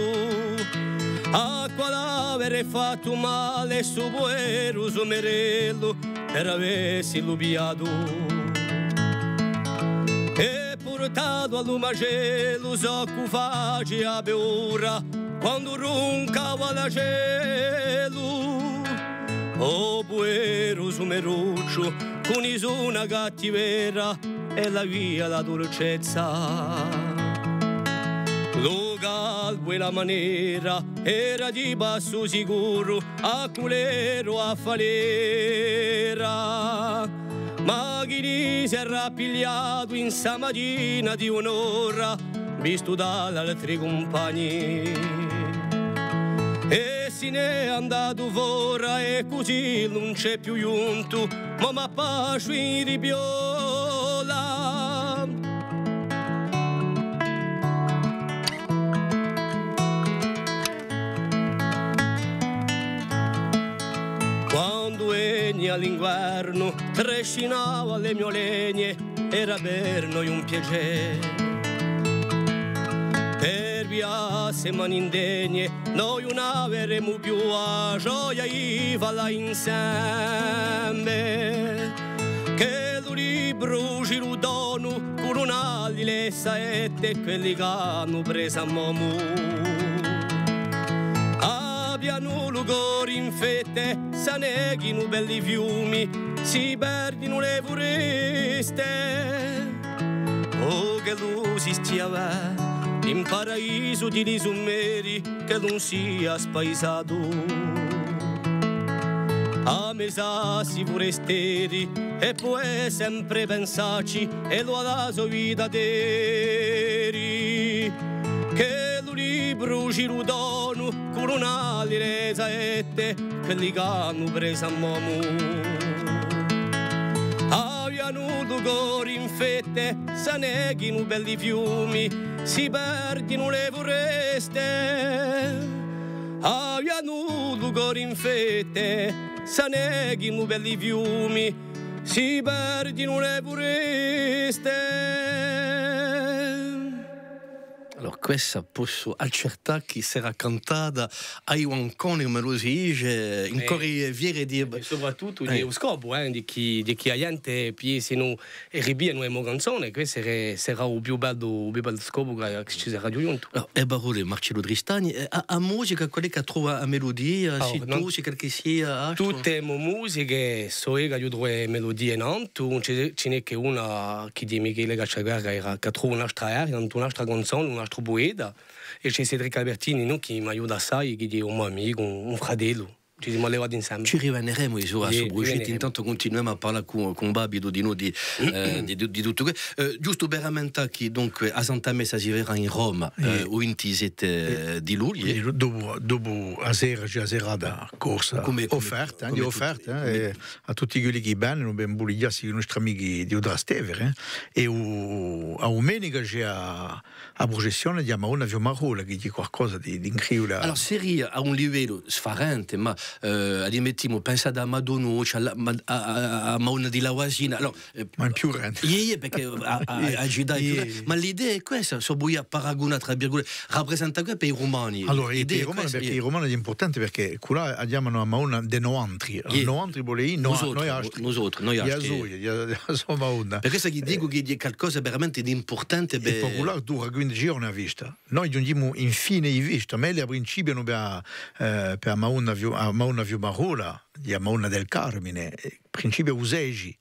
À quale avere fattu male stu pueru sumerellu per avessilu pigliatu è purtatu à lu macellu, sò ch'u facia paura quandu runcava l'acellu. O pueru sumerucciu, cù nisuna cattivera, ella avia la dulcezza. Lu calbu è la manera era di passu sicuru, à culleru à falera. Ma chì ni s'era pigliatu in sta matina di un'ora, vistu da l'altri cumpagni. È si n'hè andatu fora è cusì ùn ci hè più ghjuntu, ma m'appasciu in Ribiola. Quandu venia l'inguernu, trescinava le mio legne, era per noi un piacè. Per via se mani indegne, noi ùn averemu più a gioia di falla inseme. Chì lu libru ci lu donu, cù l'una di le saette, quelli ch'anu presu à Momu. Abbianu lu cori in fette, s'anneghinu belli fiumi, si perdinu le fureste. O ch'ellu esistia in paradisu di li sumeri, ch'ellu ùn sia spaisatu. À mezzu à sti furesteri, è poi sempre pensacci, è lu à la so vita teri. Chì lu libru ci lu donu, cù l'una di le saette, quelli ch'anu presu à Momu. Avianu lu cori in fette, s'anneghinu belli fiumi, si perdinu le fureste. Avianu u cori in fette, s'annecchinu per li fiumi, si perdinu le fureste. Allora, questa possu accertà chì s'era cantata à i Vanconi, cum'ellu si dice, in cori è fiere di... È soprattuttu di u scopu, eh, di chì, di chì a ghjente pigliessinu è ripiglianu e mo canzone, questu era, sarà u più bellu, u più bellu scopu chì, chì ci sarà ghjuntu. Allora, e parolle, Marcellu Tristani, eh, a, a musica, quale hè chì trova a meludia, sì tù, sì qualchissia, altru? Tutte e mo musiche, sò eiu chì trovu e meludie nantu, ùn ci, ci n'hè chè una chì hè di Michele Cacciaguerra, chì trovu un'altra aria, nantu un'altra canzone, un altru pueta, è ci hè Cédric Albertini, nò, chì m'aiuta assai, chì hè un mo amicu, un, un fratellu. Ci simu allevati inseme. Ci riveneremu, insomma, à stu prughjettu. Intantu cuntinuemu à parlà cù, cù Babitu di, di, eh, di, di tuttu què. Eh, ghjustu per rammentà chì, dunque, a Santa Messa si farà in Roma, eh, u vintisette di lugliu. Quindi, dopu, dopu a sera, ci hè a serata corsa, cum'è, cum'è, offerta, eh, cum'è tutti, offerta, eh, à tutti quelli chì venenu, bè, vulighjassi cù i nostri amichi di u Trastevere, eh, è u, a dumenica ci hè a, a prucessione di a Madonna Fiumarola, chì hè qualcosa di, di incredibile. Allora, seria à un livellu sfarente, ma, eh, ammettimu, pensate à a Madonna, à a, à, à, à a Madonna di Lavasina, allora, eh, ma in più grande. Iè, iè, perchè a, a, a cità hè più grande. Ma l'idea hè questa, s'o vulia paragunà, trà virgulette, rappresentà què per i Rumani. Allora, per i Rumani, perchè i Rumani hè impurtante, perchè quella a chjamanu a Madonna di noantri. Noantri vole dì, no, nusotru, noi altri. Nusotru, noi altri. Di a so, di a, di a so Madonna. Hè per quessa chì dicu chì hè qualcosa veramente d'impurtante. È po quella dura quindici ghjorni a festa. Noi ghjunghjimu in fine di festa, ma elli a principianu per, eh, per a Madonna Fiu-, a Madonna Fiumarola, di a Madonna del Carmine, eh, principia u sedici.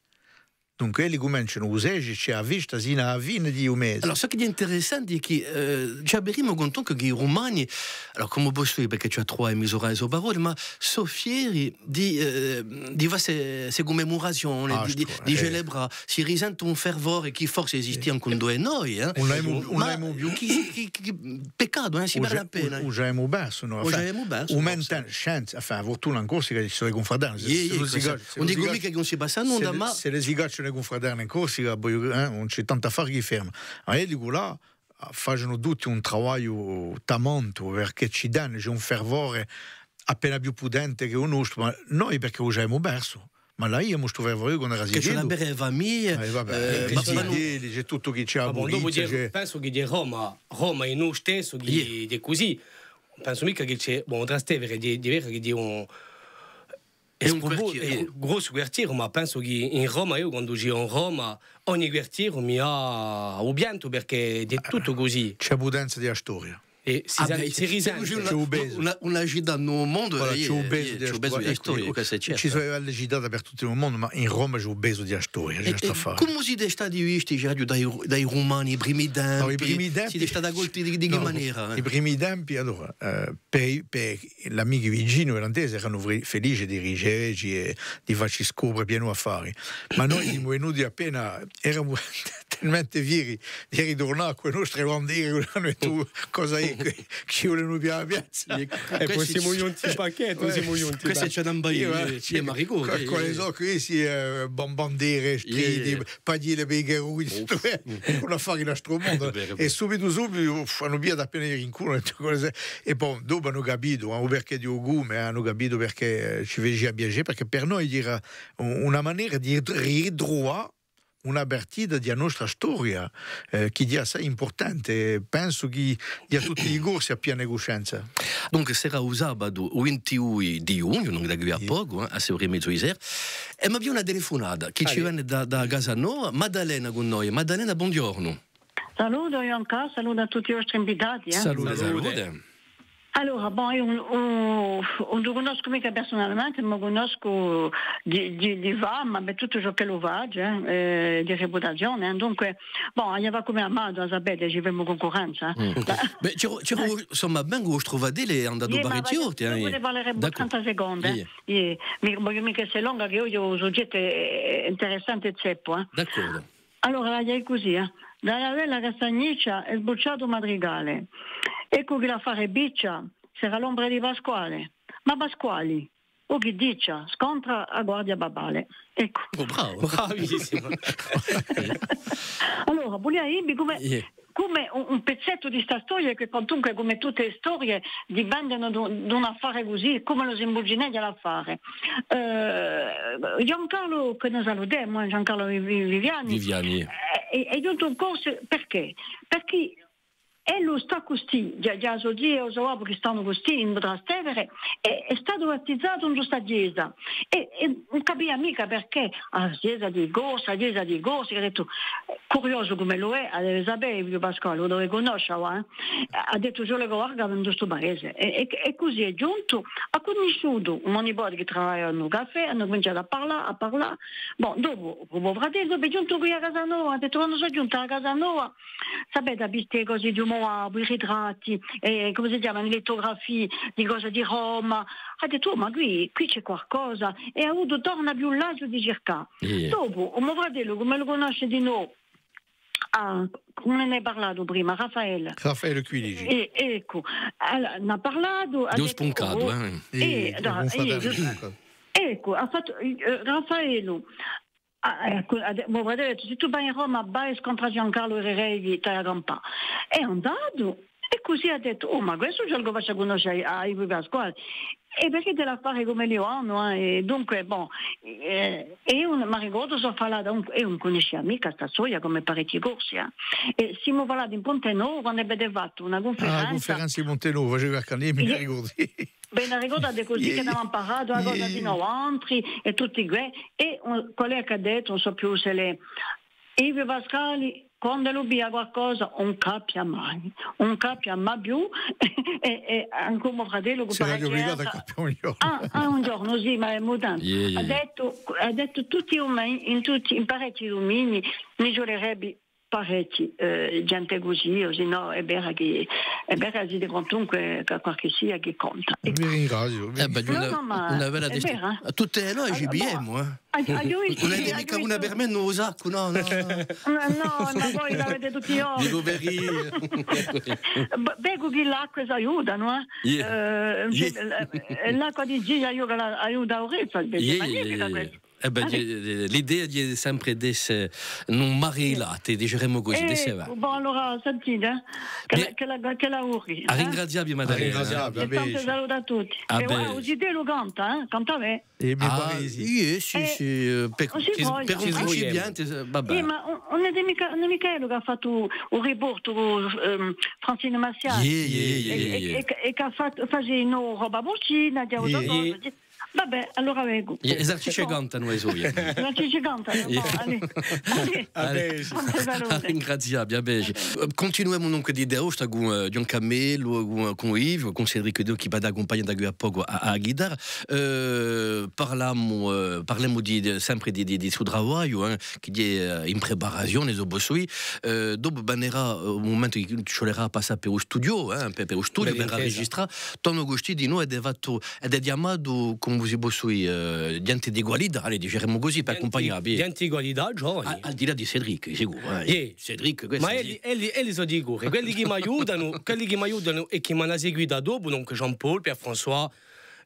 Dunque, elli cumencianu u sedici, ci hè a festa sinu à a fine di u mese. Allora, ciò chì hè interessante hè chì, eh, ci avvidimu contu chì i Rumani, allora, cumu possu dì, perchè ci hè trovu à misurà e so parolle, ma sò fieri di, eh, di fà ste, ste cummemurazione, di, di, di celebrà, si risente un fervore chì forse esistia ancu ind'è noi, eh. Ùn l'avemu, ùn l'avemu più. Chì, chì, chì, chì peccatu, eh, si perde appena. U ghjavemu persu, nò? U ghjavemu persu, forse. Enfin, a furtuna in Corsica ci sò e cunfraterne. Iè, iè, ùn dicu micca chì ùn si passa nunda, ma s'elli si caccianu e cunfraterne in Corsica, poi, eh, ùn ci hè tantu affare chì ferma. Ma eiu dicu là, facenu tutti un travagliu tamantu, perchè ci danu, ci hè un fervore appena più putente chè u nostru, ma noi perchè u ghjavemu persu. Ma l'aviamu stu fervore quandu era zitellu. Chì ci hè da vede e famiglie, eh, vabbè, eh, i zitelli, ci hè tuttu chì ci hè a pulizia, ci hè... Pensu chì di Roma, Roma hè u stessu, chì hè cusì. Pensu micca chì ci hè, bon, Trastevere, hè, hè vera chì hè un, hè un quartiere, hè un grossu quartiere, ma pensu chì in Roma, eiu quandu ghjiru in Roma, ogni quartiere mi hà u piantu perchè hè tuttu cusì. Ci hè a putenza di a storia. È si risente. Ci hè u pesu. Una, una cità in u mondu, voilà, ci hè u pesu di a storia, quessa hè certa. Ci sò e belle cità dapertuttu in u mondu, ma in Roma ci hè u pesu di a storia, ci hè stu affare. Cumu site stati visti, Ghjacumu, da i, da i Rumani, i primi tempi? Allora, i primi tempi... Site stati accolti di, di chì manera, eh? I primi tempi, allora, eh, per, per l'amichi vicini, olandesi, eranu felici di riceveci è di facci scopre pienu affari. Ma noi simu venuti appena, eramu talmente fieri di riturnà cù e nostre bandere, quella noi, tù, cosa hè chì, chì volenu piglià a piazza? È po simu ghjunti in pacchettu, simu ghjunti. Questi ci anu un paese, eh, sì, ma ricordu, quale sò questi, eh, bandere, stridi, paghjelle per i carrughji, un affare in astru mondu. Hè vera, hè vera. È subitu, subitu, uff, anu pigliatu appena di rinculo, è po dopu anu capitu, eh, u perchè di u cume, anu capitu perchè, eh, ci facia piacè, perchè per noi era u-, una manera di rit-, ritruvà una partita di a nostra storia, eh, chì hè assai impurtante. Pensu chì hè à tutti i Corsi à piena cuscenza. Dunque, sarà u sabatu vintidui di ghjugnu, dunque da quì à pocu, eh, à sei ore è mezu di sera. È avemu una telefunata chì ci vene da, da Casanova. Maddalena cù noi. Maddalena, bonghjornu. Salutu, Ghjuvan Ca, salutu à tutti i vostri invitati, eh. Salute, salute. Allora, bon, eiu ùn, ùn, ùn u cunnoscu micca persunalmente, ma u cunnoscu di, di, di fama, per tuttu ciò ch'ellu face, eh, di reputazione, eh. Dunque, bon, eiu và cum'è Amatu, a sapete, ci femu cuncurrenza, eh. Bè, c'era, c'era, insomma, bè, u vostru fratellu hè andatu parechje volte, eh. Iè, ma vogliu, vogliu parlà trenta secondi, eh. Iè, iè. Iè, mi, vogliu micca esse longa, chì eiu u sughjettu hè, hè interessante è zeppu, eh. D'accordu. Allora, la dicu cusì, eh. Da a bella castagniccia hè sbucciatu u madrigale. Eccu chì l'affare piccia, sarà l'ombra di Pasquale. Ma Pasquali, o chì dicia, scontra a guardia papale. Eccu. Oh, bravo. Bravissimo. Allora, vulia dì vi cum'è, cum'è un, un pezzettu di sta storia, chì quantunque, cum'è tutte e storie, dipendenu d'un, d'un affare cusì, cume lu si imbucineghja l'affare. Eh, Ghjuvancarlu, chì no salutemu, eh, Ghjuvancarlu Vi-, Vi-, Viviani, Viviani. Eh, hè, hè ghjuntu in Corsica, perchè? Perchè ellu stà custì, ghjà, ghjà so zia è u so babbu chì stanu custì in Trastevere, è, hè statu battizatu in sta chjesa. È, è ùn capia micca perchè a chjesa di Corsica, a chjesa di Corsica, hà dettu, curiosu cum'ellu hè, a deve sapè, Egidiu Pasquali, u deve cunnosce, eh? Hà dettu, ci vole ch'o varda in stu paese. È, è, è cusì hè ghjuntu, hà cunnisciutu un mo nipote chì travagliava in un caffè, anu cuminciatu à parlà, à parlà. Bon, dopu, cù u mo fratellu, dopu hè ghjuntu quì à Casanova, hà dettu, quandu sò ghjuntu à Casanova, sapete, hà vistu e cose di u mo babbu, i ritratti, eh, cumu si chjamanu, i litografii, di cose di Roma. Hà dettu, oh, ma quì, quì ci hè qualcosa, è hà avutu torna più laziu di circà. Iè. Dopu, u mo fratellu, cum'è lu cunnosce dinò, ah, cum'è n'hà parlatu prima, Raffaele. Raffaele Quilici. Eh, eccu, allora, n'hà parlatu, hà dettu, spuncatu, oh, eh. Eh, eh, un fratellu spuncatu. Eccu, hà fattu, eh, Raffaele, Ah, eccu, hà de-, u mo fratellu hà dettu, sì tù vai in Roma, vai è scontra Ghjuvancarlu Rerevi, t'hà da campà. Hè andatu, è cusì hà dettu, oh, ma questu ci vole ch'o faccia cunnosce à, à Egidiu Pasquali. È perchè di l'affare cum'elli vannu, eh, è dunque, bon, eh, è eiu m'arricordu, sò falata, ùn, eiu ùn cunniscia micca sta storia cum'è parechji Corsi, eh. È simu falati in Ponte Novu quandu avete fattu una cunferenza. Ah, a cunferenza di Ponte Novu, facia qualchì annu, mi ricordu. Bè, una ricorda di cusì chì n'avemu amparatu a cosa di noantri è tutti què. È un collega hà dettu, ùn sò più s'ellu hè Egidiu Pasquali, quand'ellu piglia qualcosa, ùn capia mai, ùn capia mai più, è, è ancu u mo fratellu, chì s'era obbligatu à capià un ghjornu. Ah, ah, un ghjornu, sì, ma hè mutante. Iè, iè, iè. Hà dettu, hà dettu tutti i dumeni, in tutti, in parechji duminii, mi ci vulerebbe parechji, eh, ghjente cusì, o sinnò hè vera chì, hè vera chì quantunque qualchissia chì conta. Vi ringraziu. Eh bè, una, una bella desti-, tutte e logiche, eh. Ùn avete micca una per mè, ùn u saccu, nò, nò, nò. Nò, nò, ma voi l'avete tutti i ghjorni. Dicu per i... Bè, vecu chì l'acque s'aiutanu, eh. Eh, l'acqua di Ghjiglia, eiu chì l'aiutu à u riffa, hè magnifica questa. Eh bè, l'idea hè sempre d'esse in un mare di latte, diceremu cusì, d'esse... Bon, allora, sentite, eh, chì la, chì la, chì l'auguri, eh? À ringrazià vi, Maddalena. À ringrazià vi, à vedeci. È tanti saluti à tutti. È voilà, u zitellu canta, eh? Canta bè. È mi pare di sì. Iè, sì, sì, eh, per, per principianti, va bè. Iè, ma ùn, ùn hè micca, ùn hè micca ellu chì hà fattu u riportu cù, ehm, Francine Massiani. Iè, iè, iè, iè. È, è, è chì hà fattu, face una roba purcina, chì hà avutu... Va bè, allora vecu. Iè, esercizi cantanu, eh, sò eiu. Esercizi cantanu, bon, allez. Allez. Allez. Ringrazià vi, à vedeci. Eh, cuntinuemu dunque di, d'oghje cù, eh, Ghjuvan Camellu, cù, cù Yves, cù Cédric Deo, chì v'hà da accumpagnà da quì à pocu à, à a ghitarra. Eh, parlemu, eh, parlemu di, di, sempre di, di, di stu travagliu, eh, chì hè, eh, in preparazione, sò possu dì. Eh, dopu venerà, eh, un mumentu chì ci vulerà à passà per u studiu, eh, per, per u studiu, per registrà. Tonnu Agustì dinò hè di fattu, hè chjamatu, cumu si pò dì, eh, ghjente di qualità, allez, diceremu cusì, per accumpagnà vi. Ghjente di qualità, ghjovani. Al, al di là di Cédric, sicuru, eh. Iè. Cédric, questu... Ma elli, elli, elli sò di core. Quelli chì m'aiutanu, quelli chì m'aiutanu è chì m'anu seguitatu dopu, donc Jean-Paul, Pierre-François,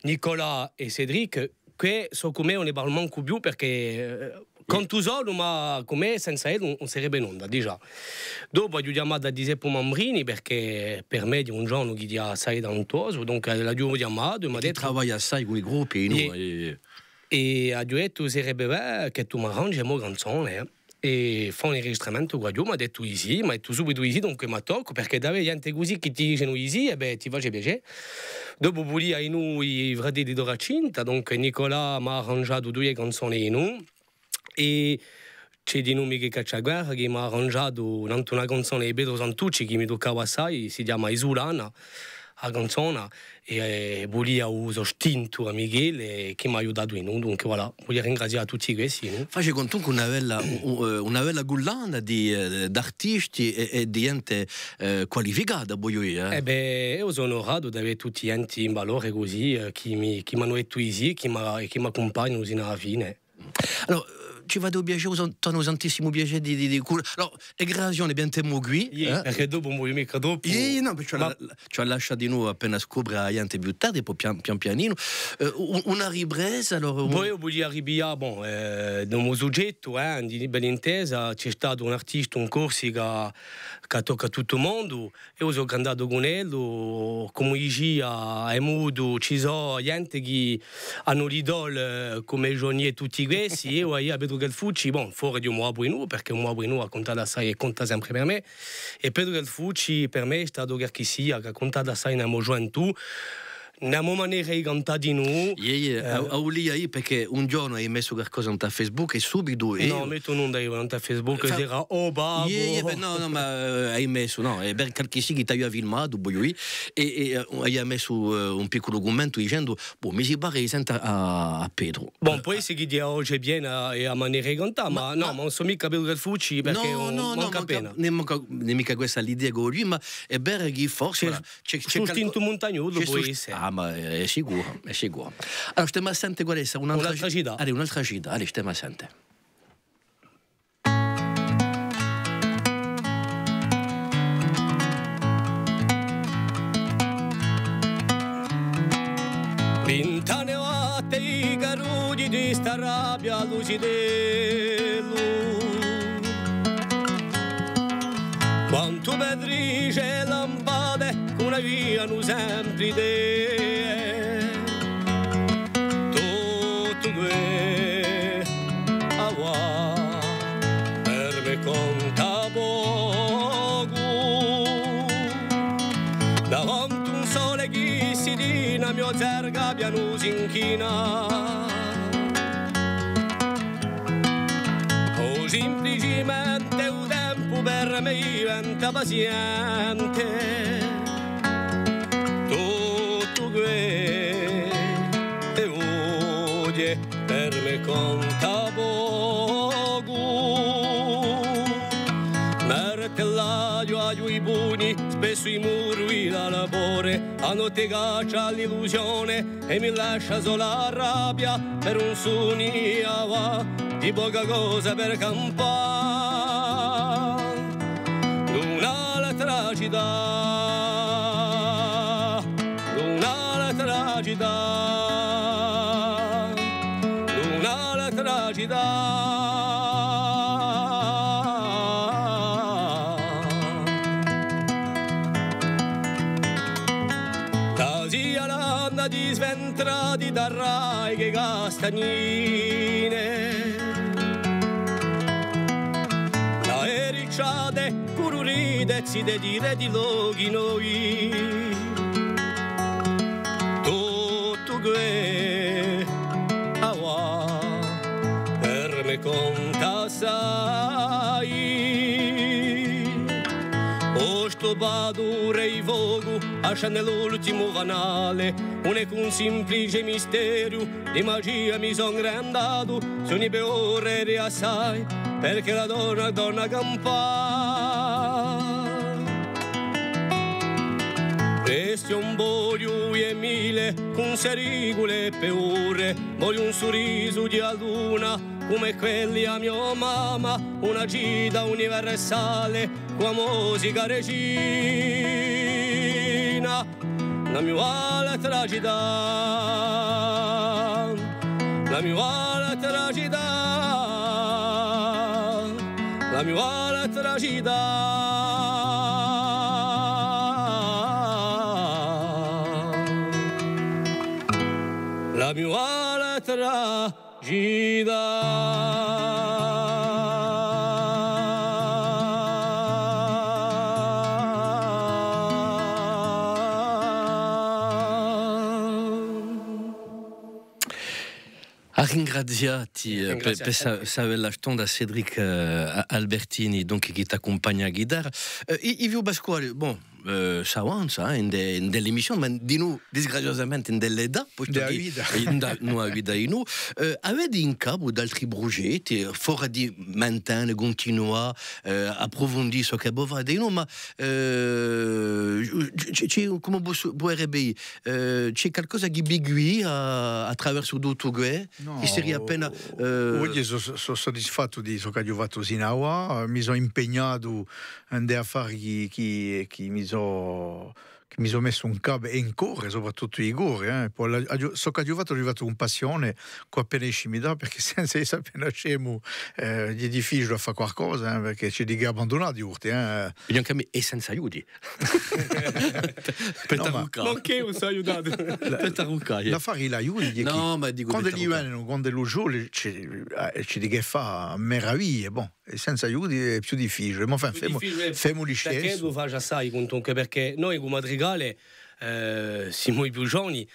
Nicolas è Cédric, chì sò cù mè, ùn ne parlu mancu più, perchè, eh, contu solu, ma cum'è senza elli ùn, ùn sarebbe nunda, digià. Dopu aghju chjamatu à Ghjiseppu Mambrini, perchè per mè hè un ghjovanu chì hè assai talentuosu, donc, eh, l'aghju chjamatu è m'hà dettu... Travaglia assai cù i gruppi, nò? Iè. È aghju dettu, sarebbe bè chì tù m'arrangi e mo canzone, eh. È fà un inregistramentu quaghjò, m'hà dettu di sì, m'hà dettu subitu di sì, donc m'attoccu, perchè d'avè ghjente cusì chì ti dicenu di sì, è bè, ti face piacè. Dopu vulia dinù i fratelli Dora Cinta, donc Nicolas m'hà arrangiatu duie canzone dinù. È ci hè dinù Michè Cacciaguerra chì m'hà arrangiatu nantu una canzone di Petru Santucci chì mi tuccava assai, si chjama Isulana, a canzona, è, eh, vulia u so stintu à Michele, chì m'hà aiutatu dinù, dunque voilà, vulia ringrazià à tutti questi, nò? Face quantunque una bella, u-, u-, eh, una bella cullana di, eh, d'artisti è, è di ghjente, eh, qualificata, vogliu dì, eh. Eh bè, eiu sò onoratu d'avè tutti ghjenti in valore cusì, eh, chì mi, chì m'anu dettu di sì, chì m'a-, chì m'accumpagnanu sinu à a fine. Allora, eh, ci fate u piacè, u san-, torna u santissimo piacè di, di, di cur-, allora, e creazione, piantemu quì, iè, eh? Perchè dopu ùn vogliu micca troppu. Iè, iè, nò, perchè ma ci hà la-, ci hà lasciatu appena scopre à a ghjente più tardi, po pian, pian pianinu. Eh, u-, una ripresa, allora, un... Poi eiu vulia ripiglià, bon, eh, in u mo sughjettu, eh, di, ben intesa, ci hè statu un artistu in Corsica chì tocca à tuttu u mondu, eiu sò grandatu cun ellu, cum'è dicia, hè mutu, ci sò ghjente chì anu l'idole, eh, cum'è Johnny è tutti questi, eiu avia Petru Guelfucci, bon, fora di u mo babbu dinù, perchè u mo babbu dinù hà cuntatu assai è cunta sempre per mè, è Petru Guelfucci per mè hè statu qualchissia chì hà cuntatu assai in a mo ghjuventù, in a mo manera di cantà dinù. Iè, iè, eh, a, a vulia eiu, perchè un ghjornu ai messu qualcosa in Facebook è subitu eiu... Nò, mettu nunda eiu in Facebook, fa-, s'era, oh, babbu. Iè, iè, bè, nò, nò, ma, eh, ai messu, nò, hè per qualchissia chì t'avia filmatu, vogliu dì, è, è, eh, avia messu, eh, un picculu cummentu dicendu, boh, mi si pare di sente à, à Petru. Bon, eh, poi eh, si chì dice oghje hè piena è a manera di cantà, ma, ma nò, ma, ma ùn sò micca Petru Guelfucci, perchè nò, ùn, nò, nò, manca appena. Nè manca, nè micca questa l'idea ch'o vogliu, ma hè vera chì forse, ci hè, ci hè, ci hè stu stintu muntagnolu, poi, ah, ma hè sicuru, hè sicuru. Allora, stemu à sente quale hè, un'altra... Un'altra ci-, cità. Allez, un'altra cità, allez, stemu à sente. Vint'anni và ti carughji di sta rabbia à lu zitellu. Quantu petrice lampate cù una via nu sempri idee. Tuttu què avà per mè conta pocu. Davanti un sole chì si dina, a mo zerga pianu s'inchina. O simplicimente u tempu per mè diventa paziente. Tuttu què hè oghje per mè conta pocu. Martellaghju aghju i pugni, spessu i muri da labore, a notte caccia l'illusione è mi lascia sola a rabbia per un sunniu avà di poca cosa per campà. D'un'altra cità, d'un'altra cità, d'un'altra cità. T'asia l'anna di sventrati da raiche castagnine. L'aericciate cururite, zite di re di lochi noi. Tuttu què avà per mè conta assai. O stu pature di focu, ascende l'ultimu fanale, ùn hè chè un simplice misteriu, di magia mi sò ingrandatu, sò ni per ore è assai, perchè la donna, donna campà. Questi ùn vogliu è mille, cun serigule è peure, vogliu un surrisu di a luna, cum'è quelli a mo mamma, una gita universale, cù a musica regina. La mo altra cità, la mo altra cità, la mo altra cità, la mo altra cità. À ringrazià ti, eh, per, per sta, sta bella stonda, Cédric, eh, Albertini, donc, chì t'accumpagna à a ghitarra. Eh, I-, Yvio Pasquali, bon, eh, s'avanza, eh, in de, in de l'emissione, ma dinù, disgraziosamente, in de l'età, postu chì, in da, in a vita dinù, eh, avete in capu d'altri prugetti, fora di mantene, cuntinuà, eh, apprufundì ciò chì vo fate dinù, ma, eh, ci, ci, cumu possu, puderebbe, eh, ci hè qualcosa chì vi guida attraversu tuttu què? Chì seria appena, eh, oghje sò, sò, sò sudisfattu di ciò ch'aghju fattu sin'avà, eh, mi sò impegnatu in dei affari chì, chì, chì mi sò, chì mi sò messu in capu è in core, soprattuttu in core, eh. Po l'aghju, ciò ch'aghju fattu, l'aghju fattu cun passione, cù appena di scimità, perchè senza essa appena scemu, eh, hè difficiule à fà qualcosa, eh, perchè ci hè di chì abbandunà di volti, eh. È ancu à mè, è senza aiuti. Per, per t'arruccà. Ma chì ùn sò aiutatu. Per t'arruccà, eh. L'affari, l'aiuti, nò, ma dicu, quandu li venenu, quandu lu sole, ci, eh, ci hè di chì fà meraviglie, bon, è senza aiuti hè più difficiule, ma enfin, femu, femu li stessi. Perchè lu faci assai, quantunque, perchè noi, cù Madrigale, eh, simu i più giovani,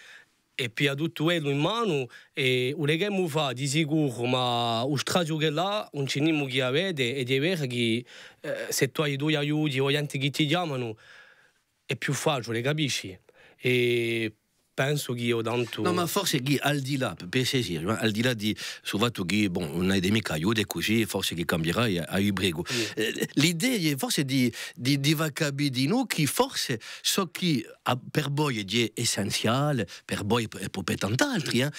è piglia tuttu ellu in manu, è u vulemu fà, di sicuru, ma u straziu ch'ellu hà, ùn ci n'emu chì a vede, è hè vera chì, eh, s'è tù hai dui aiuti o ghjente chì ti chjamanu, hè più faciule, capisci? È pensu chì eiu tantu... Nò, ma forse chì al di là, per, per esse sinceri, ma al di là di stu fattu chì, bon, ùn avete micca aiuti è cusì, forse chì cambierà, è, è vi pregu. Eh, l'idea hè forse di, di, di fà capì dinù chì forse ciò chì à, per voi hè essenziale, per voi è po per tant'altri, eh,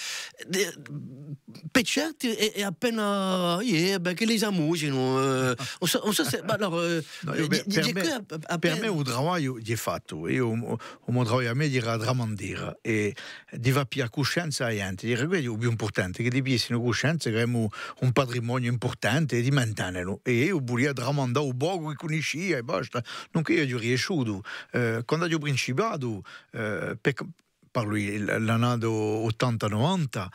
de-, per certi hè, hè appena, eh, bè, chì li s'amusinu, eh, ùn sò, ùn sò s'è, ma allora, eh, nò, eiu, di, per, di, per mè, per mè u travagliu hè fattu, eiu, u, u mo travagliu à mè era a tramandera, è di fà piglià cuscenza à a ghjente, era quellu u più impurtante, chì li pigliessinu cuscenza chì avemu un patrimoniu impurtante è di mantenelu, è eiu vulia tramandà u pocu chì cunniscia è basta, dunque eiu aghju riesciutu, eh, quandu aghju principiatu, eh, per, parlu di l'annate ottanta novanta,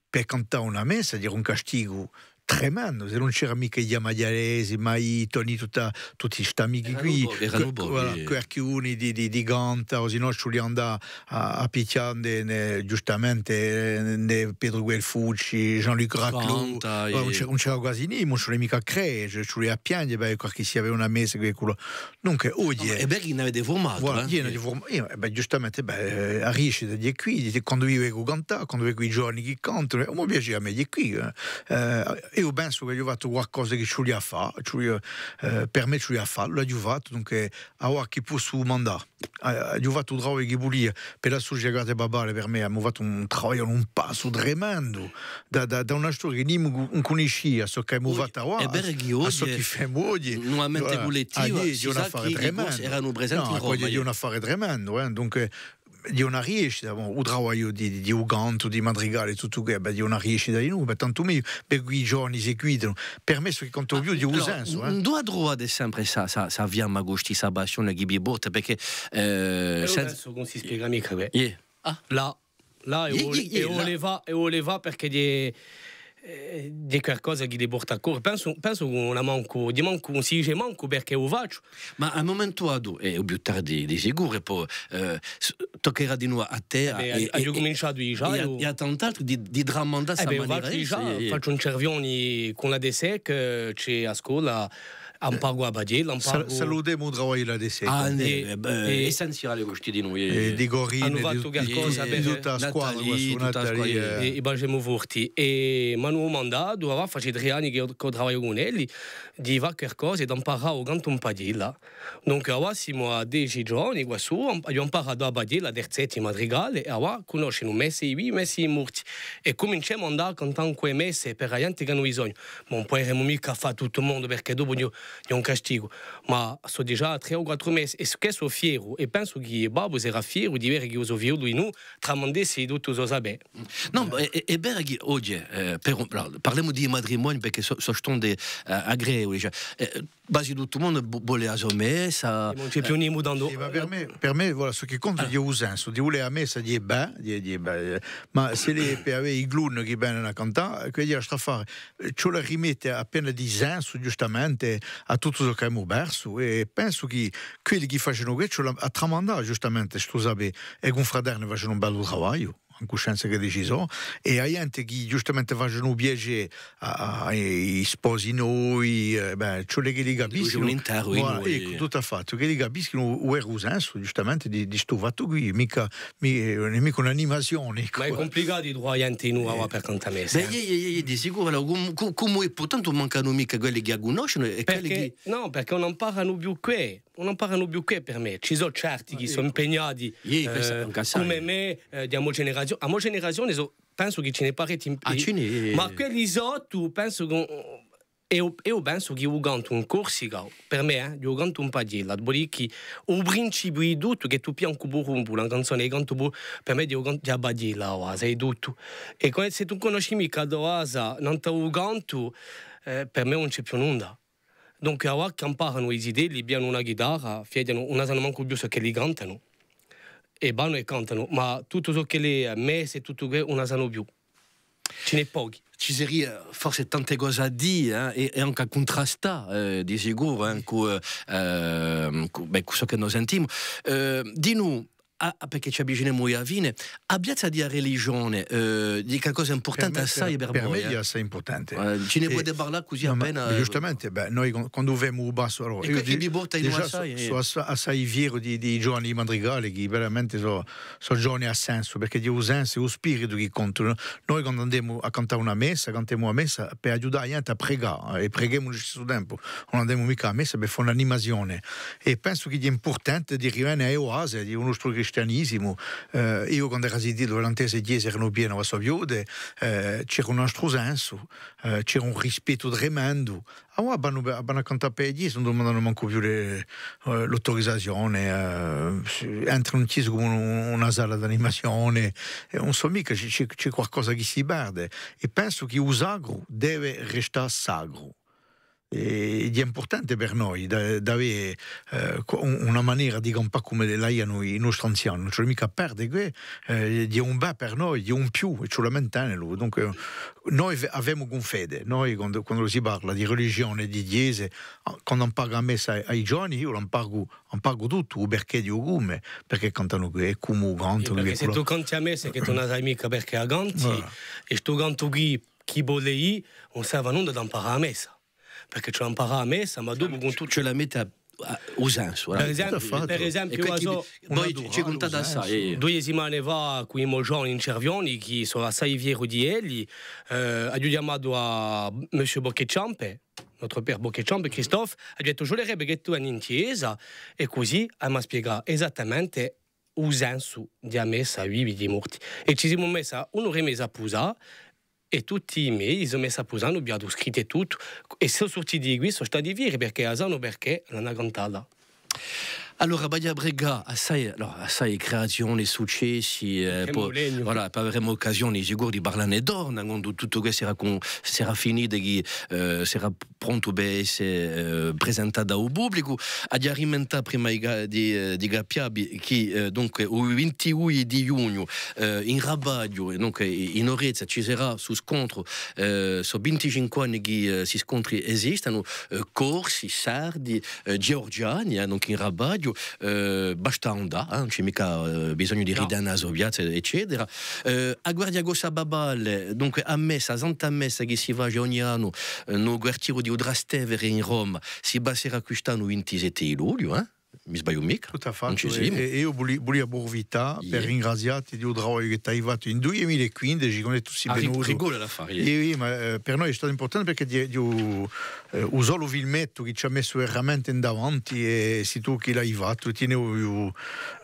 per cantà una messa, era un castigu tremendu, s'è ùn c'era micca i Maghjaresi, Maitoni, tutta, tutti st'amichi quì, eranu pochi, eranu pochi, voilà, qualchidunu di, di, di Canta, o sinnò ci vulia andà à, à pichjà ind'è, ind'è, ghjustamente, ind'è Petru Guelfucci, Jean-Luc Raclot, Canta, voilà, ùn c'era, ùn c'era guasi nimu, ùn ci vulia micca à crede, ci vulia à piagne, bè, qualchissia avia una messa, quì è culà. Dunque, oghje... Nò, ma hè vera chì n'avete furmatu, voilà, eh? Eiu n'aghju furma-, eiu, eh, bè, ghjustamente, bè, eh, a riescita hè quì, hè quandu eiu vecu cantà, quandu vecu i giovani chì cantanu, eh, u mo piacè à mè hè quì, eh. Eh, eiu pensu ch'aghju fattu qualcosa chì ci vulia à fà, ci vulia, eh, per mè ci vulia à fà, l'aghju fattu, dunque, avà chì possu mandà, eh, aghju fattu u travagliu chì vulia, per a sucetà di Babale, per mè, emu fattu un travagliu, un passu tremendu, da, da, da una storia chì nimu ùn cunniscia, ciò ch'emu fattu avà, à ciò chì femu oghje. Una mente cullettiva, voilà, si sà chì i Corsi eranu presenti in Roma, hè un affare tremendu, eh, dunque, hè una riescita, bon, u travagliu di, di, di u cantu, di Madrigale, tuttu què, bè, hè una riescita dinù, bè, tantu megliu, per quì i giovani seguitanu, per mè, ciò chì conta u più hè u sensu, eh. Induve truvate sempre sta, sta, sta fiamma custì, sta passione chì vi porta, perchè, eh, eiu pensu chì ùn si spiega micca, bè. Là, Là, è u vole-, è u vole fà, è u vole fà perchè hè, eh, hè qualcosa chì li porta à core. Pensu, pensu chì ùn hà mancu, di mancu, ùn si dice mancu perchè u facciu. Ma à un mumentu datu, è u più tardi di sicuru, è po, eh, toccherà dinù à tè, eh bè, è, aghju cuminciatu digià, è à, è à tant'altri di, di tramandà sta manera, eh, facciu un cervioni cù l'A D S E C, ci hè a scola, amparu a paghjella, amparu... Salutemu u travagliu di l'A D S E C. Ah, nè, eh, bè, hè essenziale quì di noi, eh. È di Corinne, anu fattu qualcosa per tutta a squadra, Nathalie, tutta a squadra, eh. È, è facemu forti. È m'anu dumandatu, avà face trè anni chì eiu, chì eiu travagliu cun elli, di fà qualcosa è d'amparà u cantu in paghjella. Dunque, avà simu à dece ghjorni quassù, am-, aghju amparatu a paghjella, terzetti, madrigale, è avà cunnoscenu messe di vivi, messe di morti. È cuminciemu à andà à cantà ancu e messe per a ghjente chì anu bisognu. Ma ùn puderemu micca fà tuttu u mondu, perchè dopu hè, hè un castigu. Ma sò digià trè o quattru mesi, è chì sò fieru, è pensu chì babbu serà fieru di vede chì u so figliolu dinù tramandessi tuttu u so sapè. Nò, ma hè, hè, hè vera chì oghje, eh, per un, allora, parlemu di matrimoniu, perchè sò, sò stonde, eh, agreevuli, cioè, eh, guasi tuttu u mondu vo-, vole a so messa. Ùn ci hè più nimu tandu. Sì, ma per mè, per mè, voilà, ciò chì conta hè u sensu, di vulè a messa, di bè, di, di bè, eh, ma s'ellu hè per avè i clown chì venenu à cantà, quella hè l'altru affare. Ci vole à rimette appena di sensu, ghjustamente, à tuttu ciò ch'avemu persu, è pensu chì quelli chì facenu què ci vole à tramandà, ghjustamente, stu sapè, è i cunfraterni facenu un bellu travagliu. in cuscenza ch'eddi ci sò, è a ghjente chì ghjustamente facenu u piacè à, à, à i sposi novi, eh, bè, ci vole ch'eddi capiscanu. Voilà, eccu, tuttu à fattu, ch'eddi capiscanu u veru sensu, ghjustamente, di, di stu fattu quì, micca, mi-, eh, ùn hè micca un'animazione, eccu. Ma hè cumplicatu di truvà ghjente nova per cantà messa, eh. Bè, iè, iè, iè, iè, di sicuru, allora, cum-, cu-, cumu hè, purtantu mancanu micca quelli chì a cunnoscenu è quelli chì... Perchè, nò, perchè ùn amparanu più què. Ùn amparanu più què per mè. Ci sò certi chì sò impegnati, eh, cum'è mè, eh, di a mo generazione. A mo generazione sò, pensu chì ci n'hè parechji in più. Ah, ci n'hè. Ma quelli sottu, pensu chì, eiu, eiu pensu chì u cantu in Corsica, per mè, eh, eiu cantu in paghjella, vole dì chì u principiu di tuttu, chì tù pigli ancu puru una canzona, eiu cantu puru, per mè, eiu cantu a paghjella, a basa di tuttu. È quandu, s'è tù ùn cunnosci micca a to basa, nant'à u cantu, eh, per mè ùn ci hè più nunda. Dunque, avà chì amparanu i zitelli, piglianu una ghitarra, feghjanu, ùn sanu mancu più ciò ch'elli cantanu. È vanu è cantanu, ma tuttu ciò ch'ellu hè messa è tuttu què, ùn sanu più. Ci n'hè pochi. Ci seria forse tante cose à dì, eh, è, è ancu à cuntrastà, eh, di sicuru, eh, cù, eh, ehm, cù, bè, cù ciò chì no sentimu. Eh, dinù, Ah, ah, perchè ci avvicinemu à a fine, a piazza di a religione, eh, hè qualcosa impurtante assai per voi, eh. Per mè hè assai impurtante. Eh, ci ne pudete parlà cusì appena, eh. Ghjustamente, bè, noi quan-, quandu femu u passu, allora, eiu vi portu in assai, eh. Sò assa-, assai fieru di, di i ghjovani di Madrigale, chì veramente sò, sò ghjovani à sensu, perchè hè u sensu, hè u spiritu chì conta, nò? Noi quandu andemu à cantà una messa, cantemu a messa per aiutà a ghjente à pregà, eh, è preghemu in u listessu tempu. Ùn andemu micca à a messa per fà un'animazione. È pensu chì hè impurtante di rivene à e base di u nostru cristianisimu. Eh, eiu, quand'era zitellu, l'antese chjese eranu piene, a sò viude, eh, c'era un altru sensu, eh, c'era un rispettu tremendu. Avà vanu, vanu à cantà per e chjese, ùn dumandanu mancu più le, eh, l'autorisazione, eh, entranu in chjesa cum'è un, una sala d'animazione, eh, ùn sò micca, ci, ci, ci hè qualcosa chì si perde. È pensu chì u sacru deve restà sacru. È, ed hè impurtante per noi da, d'avè, eh, co-, un-, una manera di campà cum'è l'avianu i nostri anziani. Ùn ci vole micca à perde què, eh, ed hè un bè per noi, ed hè un più, è ci vole à mantenelu. Dunque, noi ve-, avemu cun fede, noi quandu, quandu si parla di religione, di chjese, ah, quandu amparu a messa à, à i ghjovani, eiu l'amparu, amparu tuttu, u perchè di u cumu, perchè cantanu què, è cumu u cantu, perchè s'è tù canti a messa chì tù ùn sai micca perchè a canti, è stu cantu quì, chì vole dì, ùn serve à nunda d'amparà a messa. Perchè ci vole à amparà a messa, ma dopu cun tuttu... Ci vole à mette à, à u sensu, eh. Per esempiu, per esempiu, eiu sò... Voi ci cuntate assai, eh. Duie settimane fà, cù i mo ghjovani in Cervioni, chì sò assai fieru di elli, eh, aghju chjamatu à Monsieur Boccheciampe, notre père Boccheciampe, Christophe, aghju dettu, ci vulerebbe chì tù veni in chjesa, è cusì, eh, m'hà spiegatu esattamente u sensu di a messa vivi di morti. È ci simu messi un'ora è meza à pusà, è tutti i mesi sò messi à pusà, anu pigliatu u scrittu è tuttu, è sò surtiti di quì, sò stati fieri, perchè a sanu perchè l'anu cantata. Allora, v'aghju à pregà assai, allora, assai creazioni, successi, eh, po, voilà, po averemu occasione sicuru di parlà ne torna, quandu tuttu què sarà cun-, sarà finitu, chì, eh, sarà prontu per esse, eh, presentatu à u publicu. Aghju à rammentà prima di ca-, di, eh, di capià vi chì, eh, dunque, u vintidui di ghjugnu, eh, in Rabaghju, è dunque, i-, in Orezza, ci sarà stu scontru, eh, sò vinticinque anni chì, eh, sti scontri esistenu, eh, corsi, sardi, eh, ghjorghjani, eh, dunque in Rabaghju, eh, basta andà, eh, ùn ci hè micca, eh, bisognu di ritene a so piazza, eccetera. Eh, a Guardia Corsa Papale, dunque, a messa, a Santa Messa chì si face ogni annu, eh, in u quartieru di u Trastevere in Roma, si passerà quist'annu u vintisette di lugliu, eh? Mi sbagliu micca? Tuttu à fattu. Ùn ci simu. È, è eiu vuli-, vulia apprufittà per ringrazià ti di u travagliu chì t'hai fattu in dui mila è quindeci, quandu tù sì venutu. Rigula l'affare. Iè, iè, ma, eh, per noi hè statu impurtante perchè di, di u, eh, u solu filmettu chì ci hà messu veramente in davanti è sì tù chì l'hai fattu, è ti ne vogliu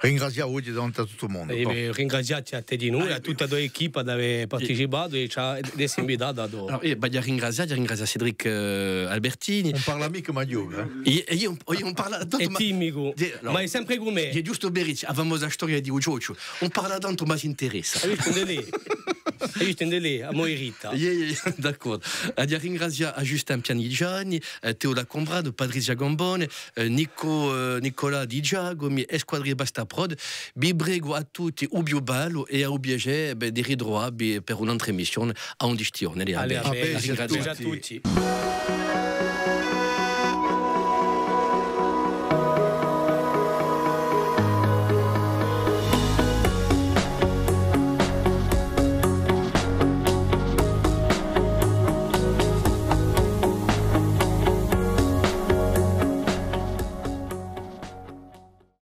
ringrazià oghje davanti à tuttu u mondu. È, eh, ringraziati à tè dinù, à tutta a to equipa d'avè participatu è ci hà, d'esse invitatu à to... Allora, eiu vogliu ringrazià, ringrazià Cédric, eh, Albertini. Ùn parla micca, ma ghjoca, eh. Eiu, eiu ùn, eiu ùn parla tantu, ma... Hè timidu, ma hè sempre cum'è. Hè ghjustu per dì, a famosa storia di u ciocciu. Ùn parla tantu, ma s'interessa. Hè ghjustu ind'è lei. Hè ghjustu ind'è lei, a mo Rita. Iè, iè, iè, d'accordu. Aghju à ringrazià à Justin Pianigiani, eh, Teo Lacombrade, Patrizia Gambone, eh, Nico-, eh, Nicola Di Giacomi è squadra di Basta Prod. Vi pregu à tutti u più bellu è à u piacè, bè, di ritruvà vi per un'altra emissione à un di sti ghjorni. Allez, à prestu, à tutti.